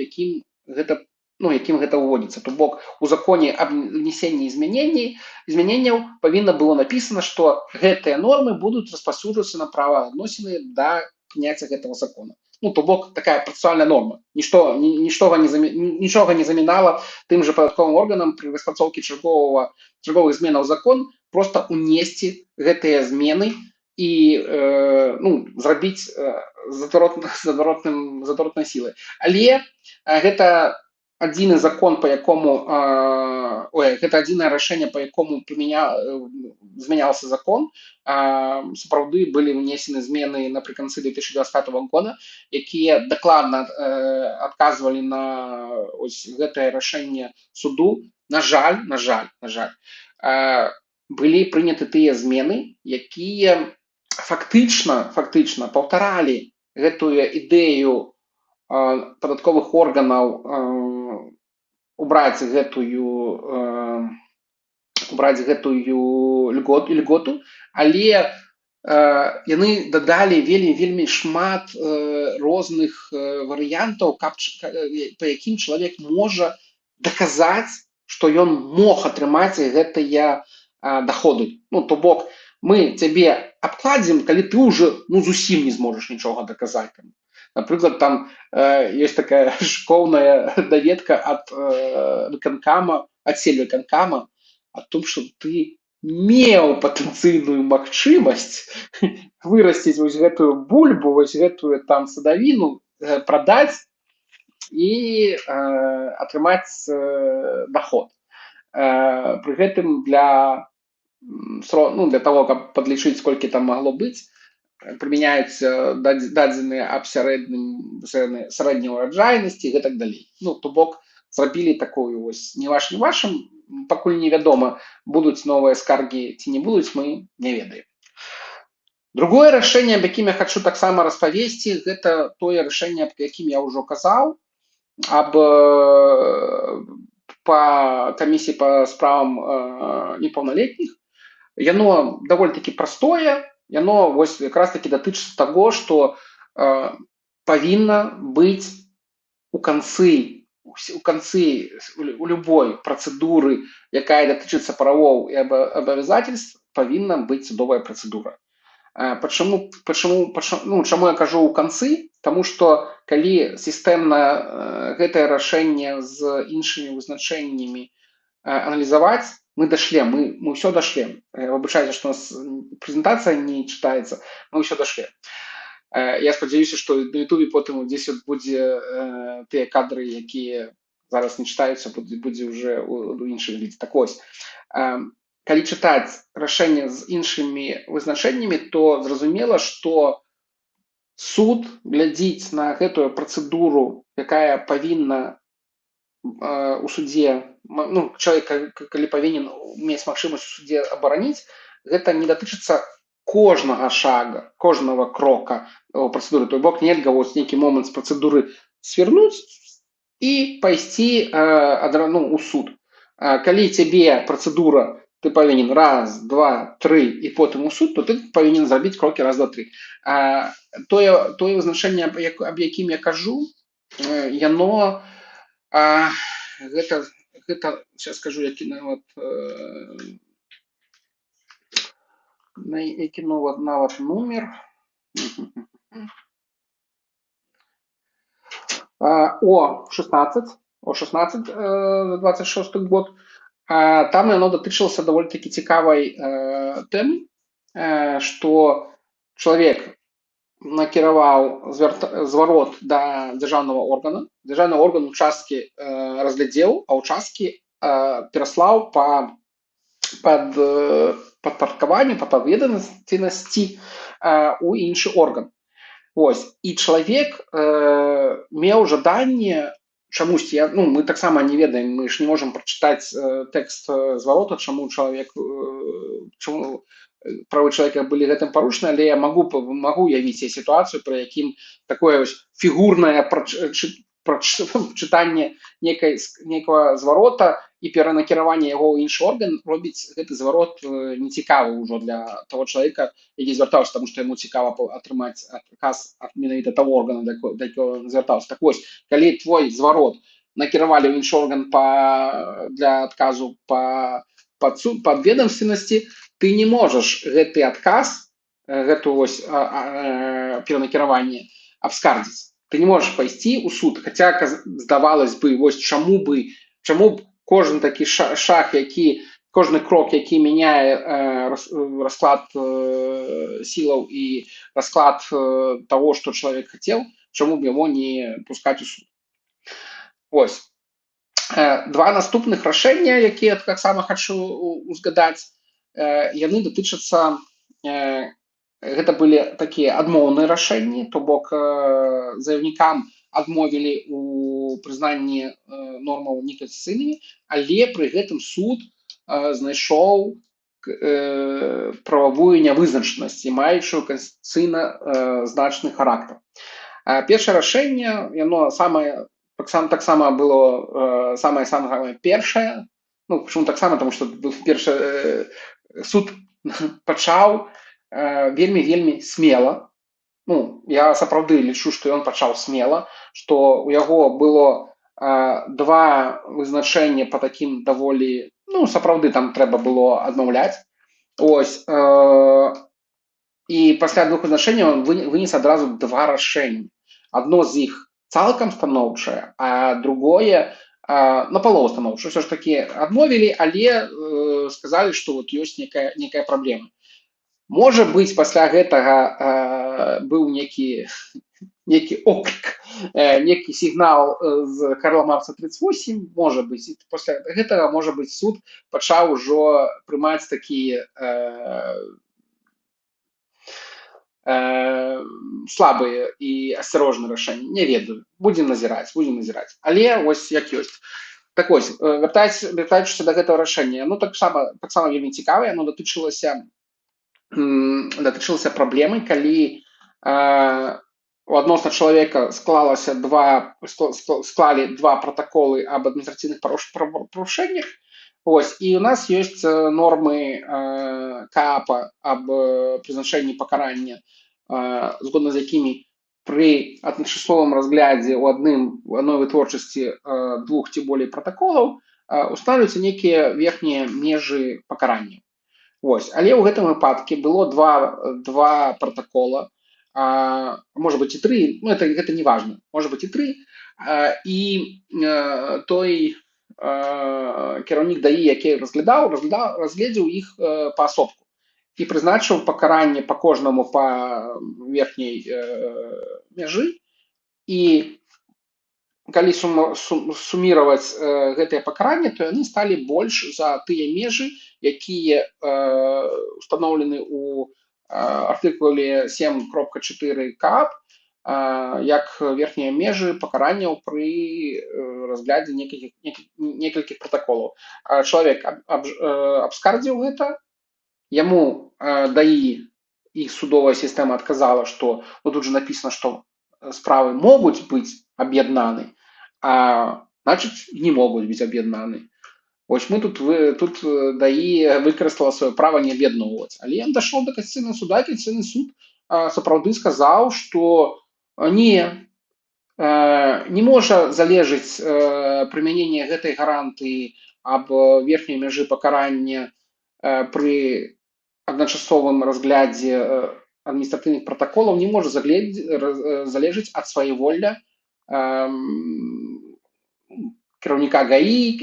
ну, якім гэта ўводзіцца. То бок у законе аб внесенні измененняў павінна было напісана, што гэтыя нормы будуць распаўсюджвацца на праваадносіны да прыняцця гэтага закона. Ну, то бок такая працэсуальная норма. Нічога не замінала тым жа падатковым органам пры распрацоўкі чарговых зменаў закон просто унесці гэтыя змены і ну, зрабіць з адваротнай сілай. Але гэта адзіны закон, по якому ой, гэта адзінае рашэнне, по якому змянялся закон. Сапраўды былі ўнесены змены напрыканцы 2020 года, якія дакладна адказвалі на ось гэтае рашэнне суду. На жаль, былі прыняты тыя змены, якія фактычна паўтаралі гэтую ідэю падатковых органаў убраць гэтую льготу, але яны дадалі вельмі, вельмі шмат розных варыянтаў, па якім чалавек можа даказаць, што ён мог атрымаць гэтыя доходы. Ну, то бок мы цябе абкладзем, калі ты уже, ну, зусім не зможаш нічога даказаць там. Напрыклад, там ёсць такая школьная даведка ад выканкама, ад сельвыканкама о том, что ты меў патэнцыйную магчымасць вырасціць вось гэтую бульбу, вось гэтую там садавіну, прадаць і атрымаць доход. Пры гэтым ну, для того, каб падлічыць, колькі там магло быць, прымяняюцца дадзеныя аб сярэдняй ураджайнасці і гэтак далей. Ну, то бок зрабілі такую вось не ваш, не вашым. Пакуль невядома, будуць новыя скаргі ці не будуць, мы не ведаем. Другое рашэнне, аб якім я хачу таксама распавесці, гэта тое рашэнне, аб якім я ўжо казаў, аб па камісіі па справам непаўналетніх. Яно даволі такі простое, яно вось якраз таки датычыцца таго, што павінна быць у канцы у любой працэдуры, якая датычыцца правоў і обязательств, павінна быць судовая працэдура. Почему, ну, чаму я кажу ў канцы? Таму што калі сістэмна гэтае рашэнне з іншымі вызначэннямі аналізаваць, мы дашлем, мы ўсё дашлем. Выбачайце, што у нас прэзентацыя не чытаецца, мы ўсё дашлем. Я спадзяюся, што на Ютубе потым дзесь от будзе тыя кадры, якія зараз не чытаюцца, будзе уже у іншым відзе. Так вось, Калі чытаць рашэнне з іншымі вызначэннямі, то зразумела, што суд глядзіць на гэтую працэдуру, якая павінна у судзе, ну, чалавек, калі павінен мець магчымасць у судзе абараніць, гэта не датычыцца кожнага шага, кожнага крока працэдуры. То бок нельга вось нейкі момант з працэдуры свернуць і пайсці ну, у суд. Калі цябе працэдура, ты павінен раз, два, тры і потым у суд, то ты павінен зрабіць крокі раз, два, тры. Тое вызначэнне, аб якім я кажу, яно гэта сейчас скажу, які нават які нават нумер. О 16 за 26 год. Там яно датычылася даволі такі цікавай тэмы, што чалавек накіраваў зварот да дзяржаўнага органа, дзяржаўны орган участкі разглядзеў, а участкі пераслаў па падпарадкаванню, па падведомственнасці у іншы орган. Вось. І чалавек меў жаданне чамусьці, ну, мы таксама не ведаем, мы ж не можам прачытаць тэкст зварота, чаму чалавек, чаму правы чалавека былі гэтым парушаны, але я магу уявіць себе сітуацыю, пры якім такое вось фігурнае чытанне некага зварота і перанакіраванне яго ў іншы орган робіць гэты зварот нецікавы ўжо для таго чалавека, які звяртаўся, таму што яму цікава атрымаць адказ ад менавіта таго органа, да якога ён звяртаўся. Так вось, калі твой зварот накіравалі ў іншы орган для адказу па падведомственнасці, ты не можаш гэты адказ, гэту вось, перанакіраванне абскардзіць. Ты не можаш пайсці ў суд, хаця, здавалось бы, вось чаму б кожны такі шаг, які, кожны крок, які мяняе расклад сілаў і расклад таго, што чалавек хацеў, чаму б яго не пускаць у суд. Вось. Два наступных рашэння, якія я таксама хачу узгадаць, яны датычацца, гэта былі такія адмоўныя рашэнні, то бок заяўнікам адмовілі у прызнанні нормаў неканстытуцыйнымі, але пры гэтым суд знайшоў прававую нявызначанасць і маючую канстытуцыйна значны характар. Першае рашэнне, яно самае, таксама было самае першае, ну, чаму таксама, таму што першае, суд пачаў вельмі, вельмі смела. Ну, я сапраўды лічу, што ён пачаў смела, што ў яго было два вызначэння па такім даволі, ну, сапраўды там трэба было адмаўляць. Ось, і пасля двух вызначэнняў он вынес адразу два рашэнні. Адно з іх цалкам станоўчае, а другое напалову станоўчае. Усё ж такі адмовілі, але сказалі, што вот ёсць некая праблема. Можа быць, пасля гэтага быў некі оклік, некі сігнал з Карла Маркса 38, можа быць, і пасля гэтага, можа быць, суд пачаў ужо прымаць такія слабыя і асцярожныя рашэнні. Не ведаю. Будзем назіраць, будзем назіраць. Але вось як ёсць. Так вось, вяртаючыся да гэтага рашэння, ну, таксама вельмі цікавае, яно датычылася праблемы, калі адносна чалавека склалася два, склалі два пратаколы аб адміністрацыйных парушэннях. Ось, і у нас ёсць нормы КАПа аб прызначэнні пакарання, згодна з якімі пры адначасовым разглядзе у адной вытворчасці двух ці болей пратаколаў устанавливаюцца некія верхнія межы пакарання. Ось. Але ў гэтым выпадку было два пратакола, можа быць і тры, ну, гэта не важна, можа быць і тры, і той кіраўнік ДАІ, які разгледзеў іх паасобку і прызначыў пакаранне па кожнаму па верхняй мяжы, і калі суміраваць гэтыя пакаранні, то яны сталі больш за тыя межы, якія устаноўлены ў артыкуле 7.4 КАП як верхнія межы пакаранняў пры разглядзе некалькіх пратаколаў. Чалавек абскардзіў гэта, яму ДАІ і судовая сістэма адказала, што, ну, тут же написано, што справы могуць быць аб'яднаны, а значыць, не могуць быць аб'яднаны. Вось мы тут, вы, тут ДАІ выкарыстала сваё права не аб'ядноўваць. Але ён дайшоў да Кансціцыйнага суда, і Кансціцыйны суд сапраўды сказаў, што не можа залежыць прымяненне гэтай гарантыі аб верхняй мяжы пакарання пры адначасовым разглядзе адміністратыўных пратаколаў, не можа залежыць ад сваеволля кіраўніка ГАІ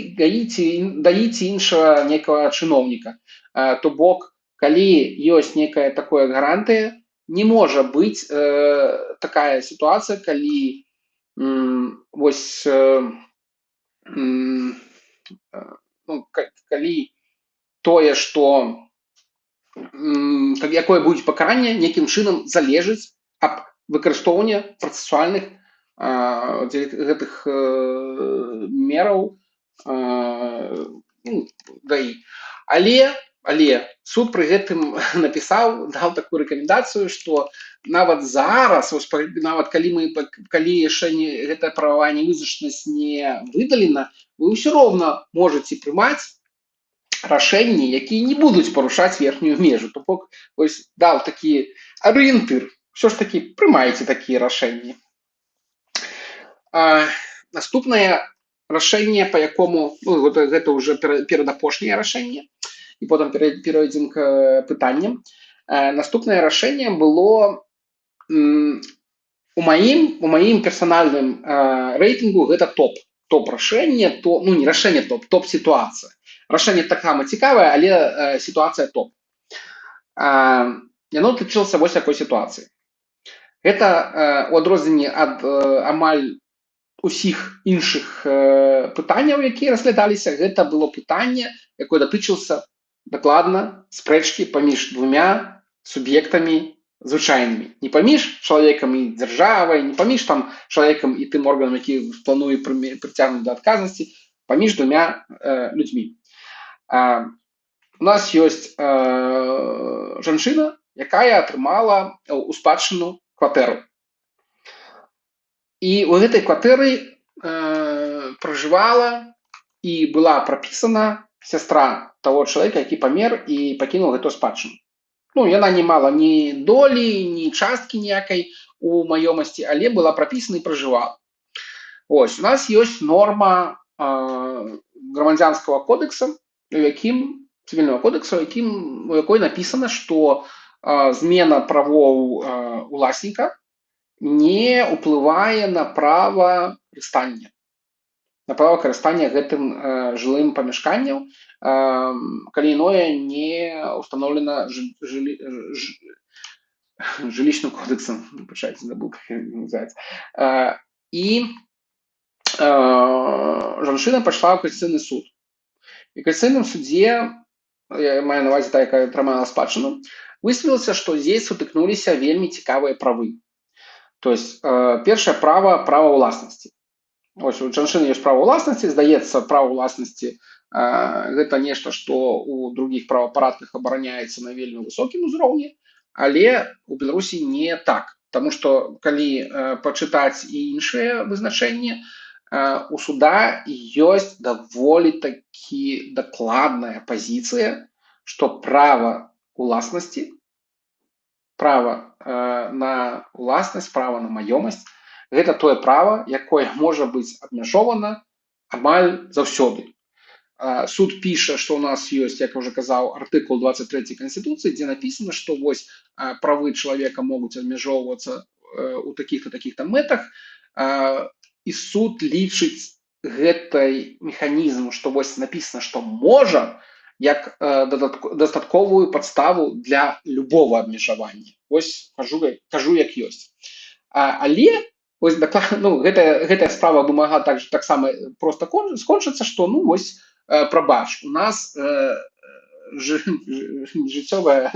ці ДАІ ці іншага некага чыноўніка. То бок, калі ёсць некая такая гарантыя, не можа быць такая сітуацыя, калі вось ну, калі тое, што якое будзе пакаранне, нейкім чынам залежыць аб выкарыстоўвання працэсуальных гэтых мераў, ну, ДАІ. Але суд пры гэтым напісаў, даў такую рэкамендацыю, што нават зараз, вось, нават калі мы калі яшчэ не гэтая прававая невызначанасць не выдалена, вы ўсё роўна можаце прымаць рашэнні, якія не будуць парушаць верхнюю межу. То бок, вось даў такі арыентыр: ўсё ж такі прымайце такія рашэнні. Наступнае рашэнне, по якому, ну, гэта уже перадапошняе рашэнне, і потым перайдзем к пытанням. Наступнае рашэнне было у маім персанальным рэйтынгу гэта топ рашэнне, то, ну, не рашэнне топ, топ сітуацыя. Рашэнне таксама цікавае, але сітуацыя топ. Яно тычылася вось якой сітуацыі. Гэта у адрозненні ад амаль усіх іншых пытанняў, якія разглядаліся, гэта было пытанне, якое датычылася дакладна спрэчкі паміж двумя суб'ектамі звычайнымі. Не паміж чалавекам і дзяржавай, не паміж там чалавекам і тым органам, які плануе прыцягнуць да адказнасці, паміж двумя людзьмі. У нас ёсць жанчына, якая атрымала ў спадчыну кватэру. І ў гэтай кватэры пражывала і была прапісана сястра таго чалавека, які памер і пакінуў гэтую спадчыну. Ну, яна не мала ні долі, ні часткі ніякай у маёмасці, але была прапісана і пражывала. Ось, у нас ёсць норма грамадзянскага кодекса, у якім цывільнага кодекса, у якой напісана, што змена правоў уласніка не ўплывае на права карыстання гэтым жылым памяшканнем, калі іное не установлена жилищным кодексом, выбачайце, забыл, как называется. І жанчына пайшла ў Кансціцыйны суд. І Кансціцыйным судзе, я маю на увазе та, якая атрымала спадчыну, высветлілася, што здесь сутыкнуліся вельмі цікавыя правы. То есть першае права — права ўласнасці. Ось у жанчыны ёсць права ўласнасці, здаецца, права ўласнасці гэта нешта, што ў другіх правапарадках абараняецца на вельмі высокім узроўні, але у Беларусі не так. Таму што калі пачытаць і іншыя вызначэнні, у суда ёсць даволі такі дакладная пазіцыя, што права уласнасці, права на уласнасць, права на маёмасць — гэта тое права, якое можа быць абмяжована амаль заўсёды. Суд піша, што ў нас ёсць, як я уже казаў, артыкул 23 Канстытуцыі, дзе напісана, што вось правы чалавека могуць абмяжоўвацца у такіх-то, такіх-то мэтах, і суд лічыць гэтай механізм, што вось напісана, што можа, як дастатковую падставу для любого абмежавання. Вось кажу, кажу як ёсць. Але Вось ну, гэтая справа бы магла таксама просто скончыцца, што, ну, вось, прабач, у нас жыццёвае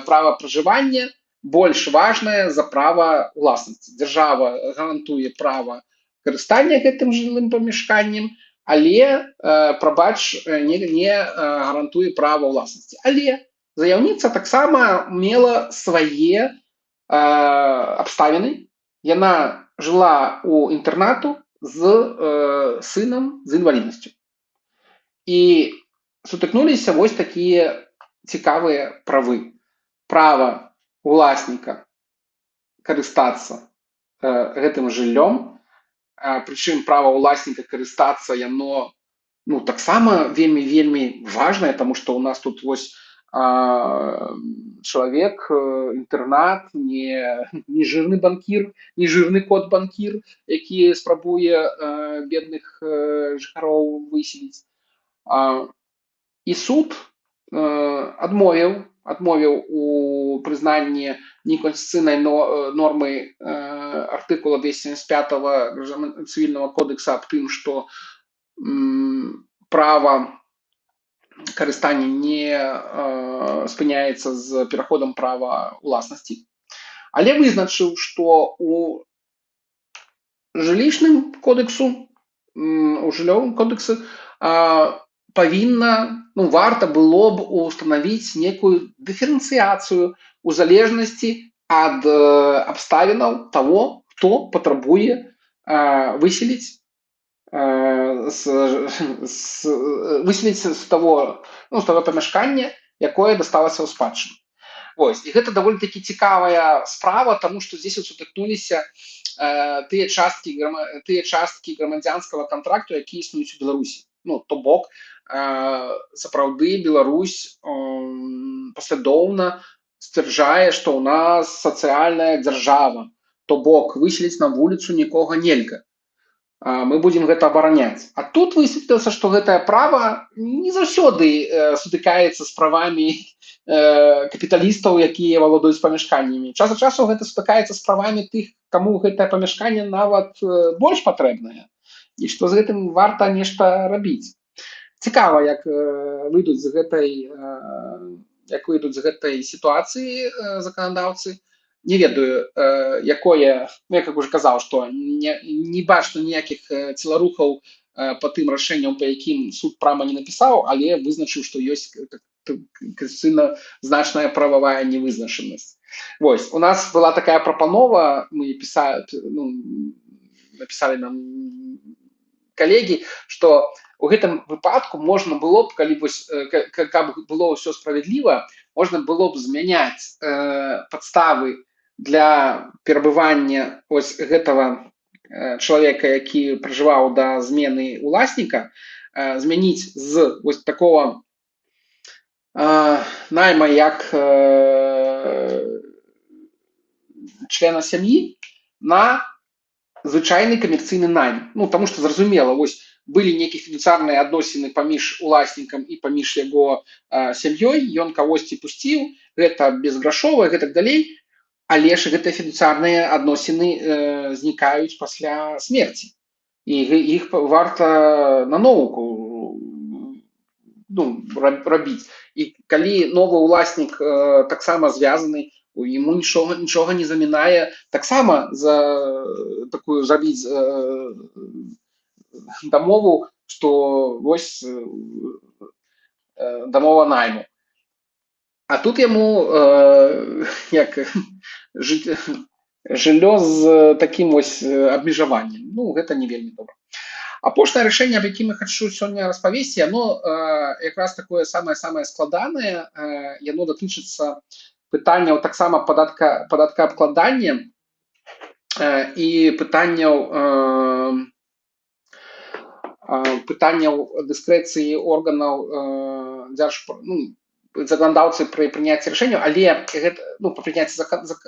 права пражывання больш важнае за права уласнасці. Дзяржава гарантуе права карыстання гэтым жылым памяшканнем, але, прабач, не гарантуе права ўласнасці. Але заяўніца таксама мела свае абставіны. Яна жыла у інтэрнату з сынам з інваліднасцю. І сутыкнуліся вось такія цікавыя правы. Права уласніка карыстацца гэтым жыллём, прычым права ўласніка карыстацца яно, ну, таксама вельмі вельмі важнае, таму што ў нас тут вось чалавек, інтэрнат, не жирны банкір, не жирны кот банкір, які спрабуе бедных жыхароў выселіць. І суд адмовіў у прызнанні неканстытуцыйнай нормы артыкула 275 Цывільнага кодекса аб тым, што права карыстання не спыняецца з пераходам права уласнасці, але вызначыў, што у жылічным кодексу, у жыллёвым кодексе павінна, ну, варта было б устанавіць некую дыферэнцыяцыю у залежнасці ад абставінаў таго, хто патрабуе выселіць выселіць з таго, ну, з таго памяшкання, якое дасталася ў спадчыну. Вось. І гэта даволі такі цікавая справа, таму што здесь вот сутыкнуліся тыя часткі грамадзянскага кантракту, якія існуюць у Беларусі. Ну, то бок, сапраўды Беларусь паслядоўна сцвярджае, што ў нас сацыяльная дзяржава, то бок выселіць на вуліцу нікога нельга. Мы будзем гэта абараняць. А тут высветлілася, што гэтае права не заўсёды сутыкаецца з правамі капіталістаў, якія валодаюць памяшканнямі. Час ад часу гэта сутыкаецца з правамі тых, каму гэтае памяшканне нават больш патрэбнае. І што з гэтым варта нешта рабіць. Цікава, як выйдуць з гэтай сітуацыі заканадаўцы. Не ведаю, якое, ну, я как уже казаў, што не бачна ніякіх целарухаў па тым рашэнням, па якім суд прама не напісаў, але вызначыў, што ёсць канстытуцыйна значная прававая невызначанасць. Вось, у нас была такая прапанова, мы писали, ну, написали нам калегі, што у гэтым выпадку можна было б, калі вось, каб было ўсё справядліва, можна было б змяняць падставы для перабывання ось гэтага чалавека, які пражываў да змены уласніка, змяніць з вось такого найма як члена сям'і на звычайны камерцыйны найм. Ну, таму што зразумела, вось былі нейкія фідуцыярныя адносіны паміж уласнікам і паміж яго сям'ёй, ён кагосьці пусціў, гэта безграшова і гэтак далей, але ж гэтыя фідуцыярныя адносіны знікаюць пасля смерці. І іх варта наноў, ну, рабіць. І калі новы ўласнік таксама звязаны, ему нічога не замінае таксама за такую зрабіць дамову, што вось дамова найму. А тут яму як жыллё з такім вось абмежаваннем. Ну, гэта не вельмі добра. Апошняе рашэнне, аб якім я хачу сёння распавесці, яно якраз такое самае-самае складанае, яно датычыцца пытанняў таксама падаткаабкладання і пытанняў дыскрэцыі органаў ну, заканадаўцы пры прыняцці рашэнняў, але гэта, ну, па прыняцці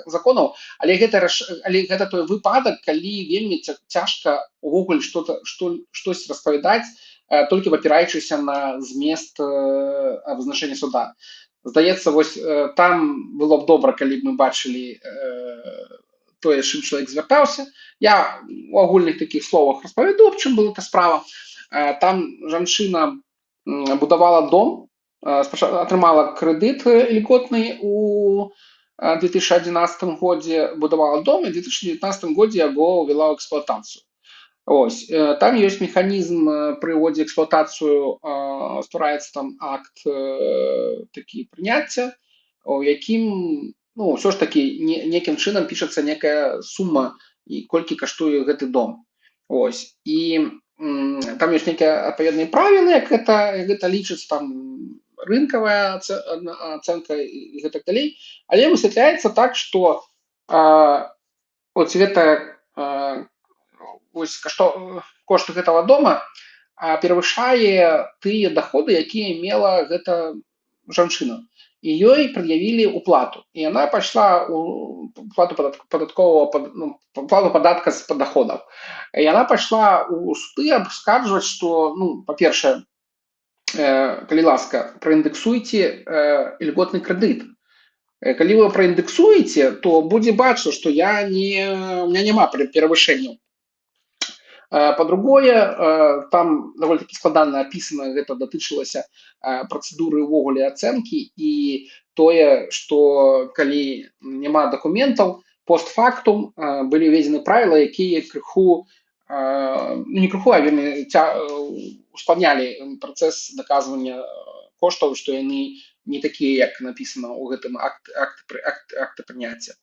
законаў, але гэта той выпадак, калі вельмі цяжка увогуле штось распавядаць, толькі абапіраючыся на змест вызначэння суда. Здаецца, вось там было б добра, калі б мы бачылі тое, чым чалавек звяртаўся. Я у агульных такіх словах распавяду, аб чым была эта справа. Там жанчына будавала дом, атрымала крэдыт льготны у 2011 годзе, будавала дом і 2019 годзе яго ўвяла ў эксплуатацыю. Ось, там ёсць механізм пры ўводзе эксплуатацыю, ствараецца там акт такі прыняцця, у якім, ну, ўсё ж такі некім чынам пішацца некая сума і колькі каштуе гэты дом. Ось. І там ёсць нейкія адпаведныя правілы, як гэта лічыцца, там рынкавая ацэнка і гэтак далей. Але высвятляецца так, што от гэта вось кошт гэтага дома перавышае тыя доходы, якія мела гэта жанчына. І ёй прад'явілі уплату. І яна пайшла у плату падаткового, ну, плату падатка з падаходаў. І яна пайшла ў суды абскарджваць, што, ну, па-першае, калі ласка, праіндэксуйце льготны крэдыт. Калі вы праіндэксуеце, то будзе бачна, што я не, у меня няма перавышэнняў. Па-другое, там даволі-таки складана апісана, гэта датычылася працэдуры ўвогуле ацэнкі і тое, што калі няма дакументаў, постфактум былі ўведзены правілы, якія крыху, ну, не крыху, а вельмі ускладнялі працэс даказвання коштаў, што яны не такія, як напісана ў гэтым акте прыняцця.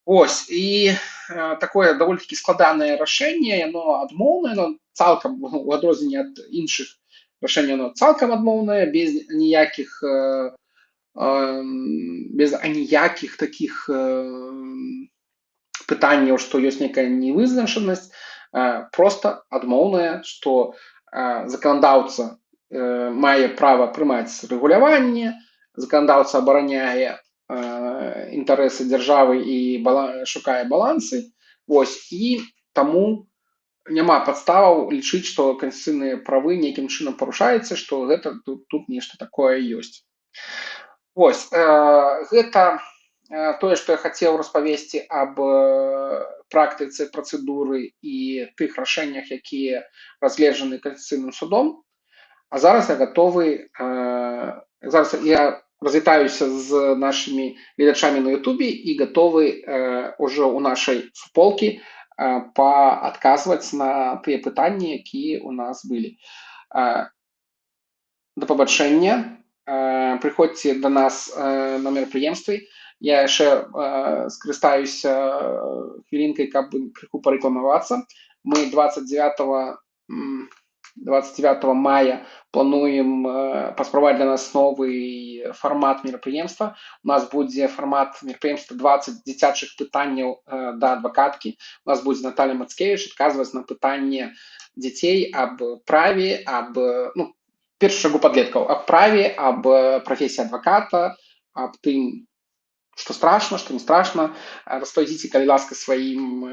Ось, і такое даволі-таки складанае рашэнне, яно адмоўнае, яно цалкам, у адрозненне ад іншых рашэнняў, яно цалкам адмоўнае, без аніякіх такіх пытанняў, што ёсць некая невызначанасць, просто адмоўнае, што заканадаўца мае права прымаць рэгуляванне, заканадаўца абараняе інтарэсы дзяржавы і шукае балансы. Вось, і таму няма падставаў лічыць, што канстытуцыйныя правы нейкім чынам парушаюцца, што гэта тут нешта такое ёсць. Вось, гэта тое, што я хацеў распавесці аб практыцы працэдуры і тых рашэннях, якія разгледжаны Канстытуцыйным судом. А зараз я гатовы, зараз я развітаюся з нашымі гледачамі на Ютубе і гатовы ўжо ў нашай суполкі паадказваць на тыя пытанні, якія ў нас былі. Да пабачэння. Прыходзьце да нас на мерапрыемствы. Я яшчэ скарыстаюся хвілінкай, каб крыху парэкламавацца. Мы 29 мая плануем паспрабаваць для нас новы фармат мерапрыемства. У нас будзе фармат мерапрыемства 20 дзіцячых пытанняў да адвакаткі. У нас будзе Наталья Мацкевич адказваць на пытанне дзяцей аб праве, аб, ну, першу чаргу падлеткаў, аб праве, аб прафесіі адваката, аб тым, што страшна, што не страшна. Распавядзіце, калі ласка, сваім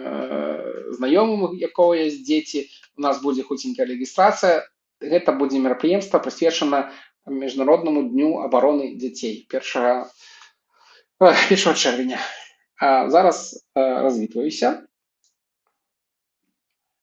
знаёмым, у якога ёсць дзеці. У нас будзе хуценькая рэгістрацыя. Гэта будзе мерапрыемства, прысвечана Міжнароднаму дню абароны дзяцей 1 чэрвеня. А зараз развітваюся.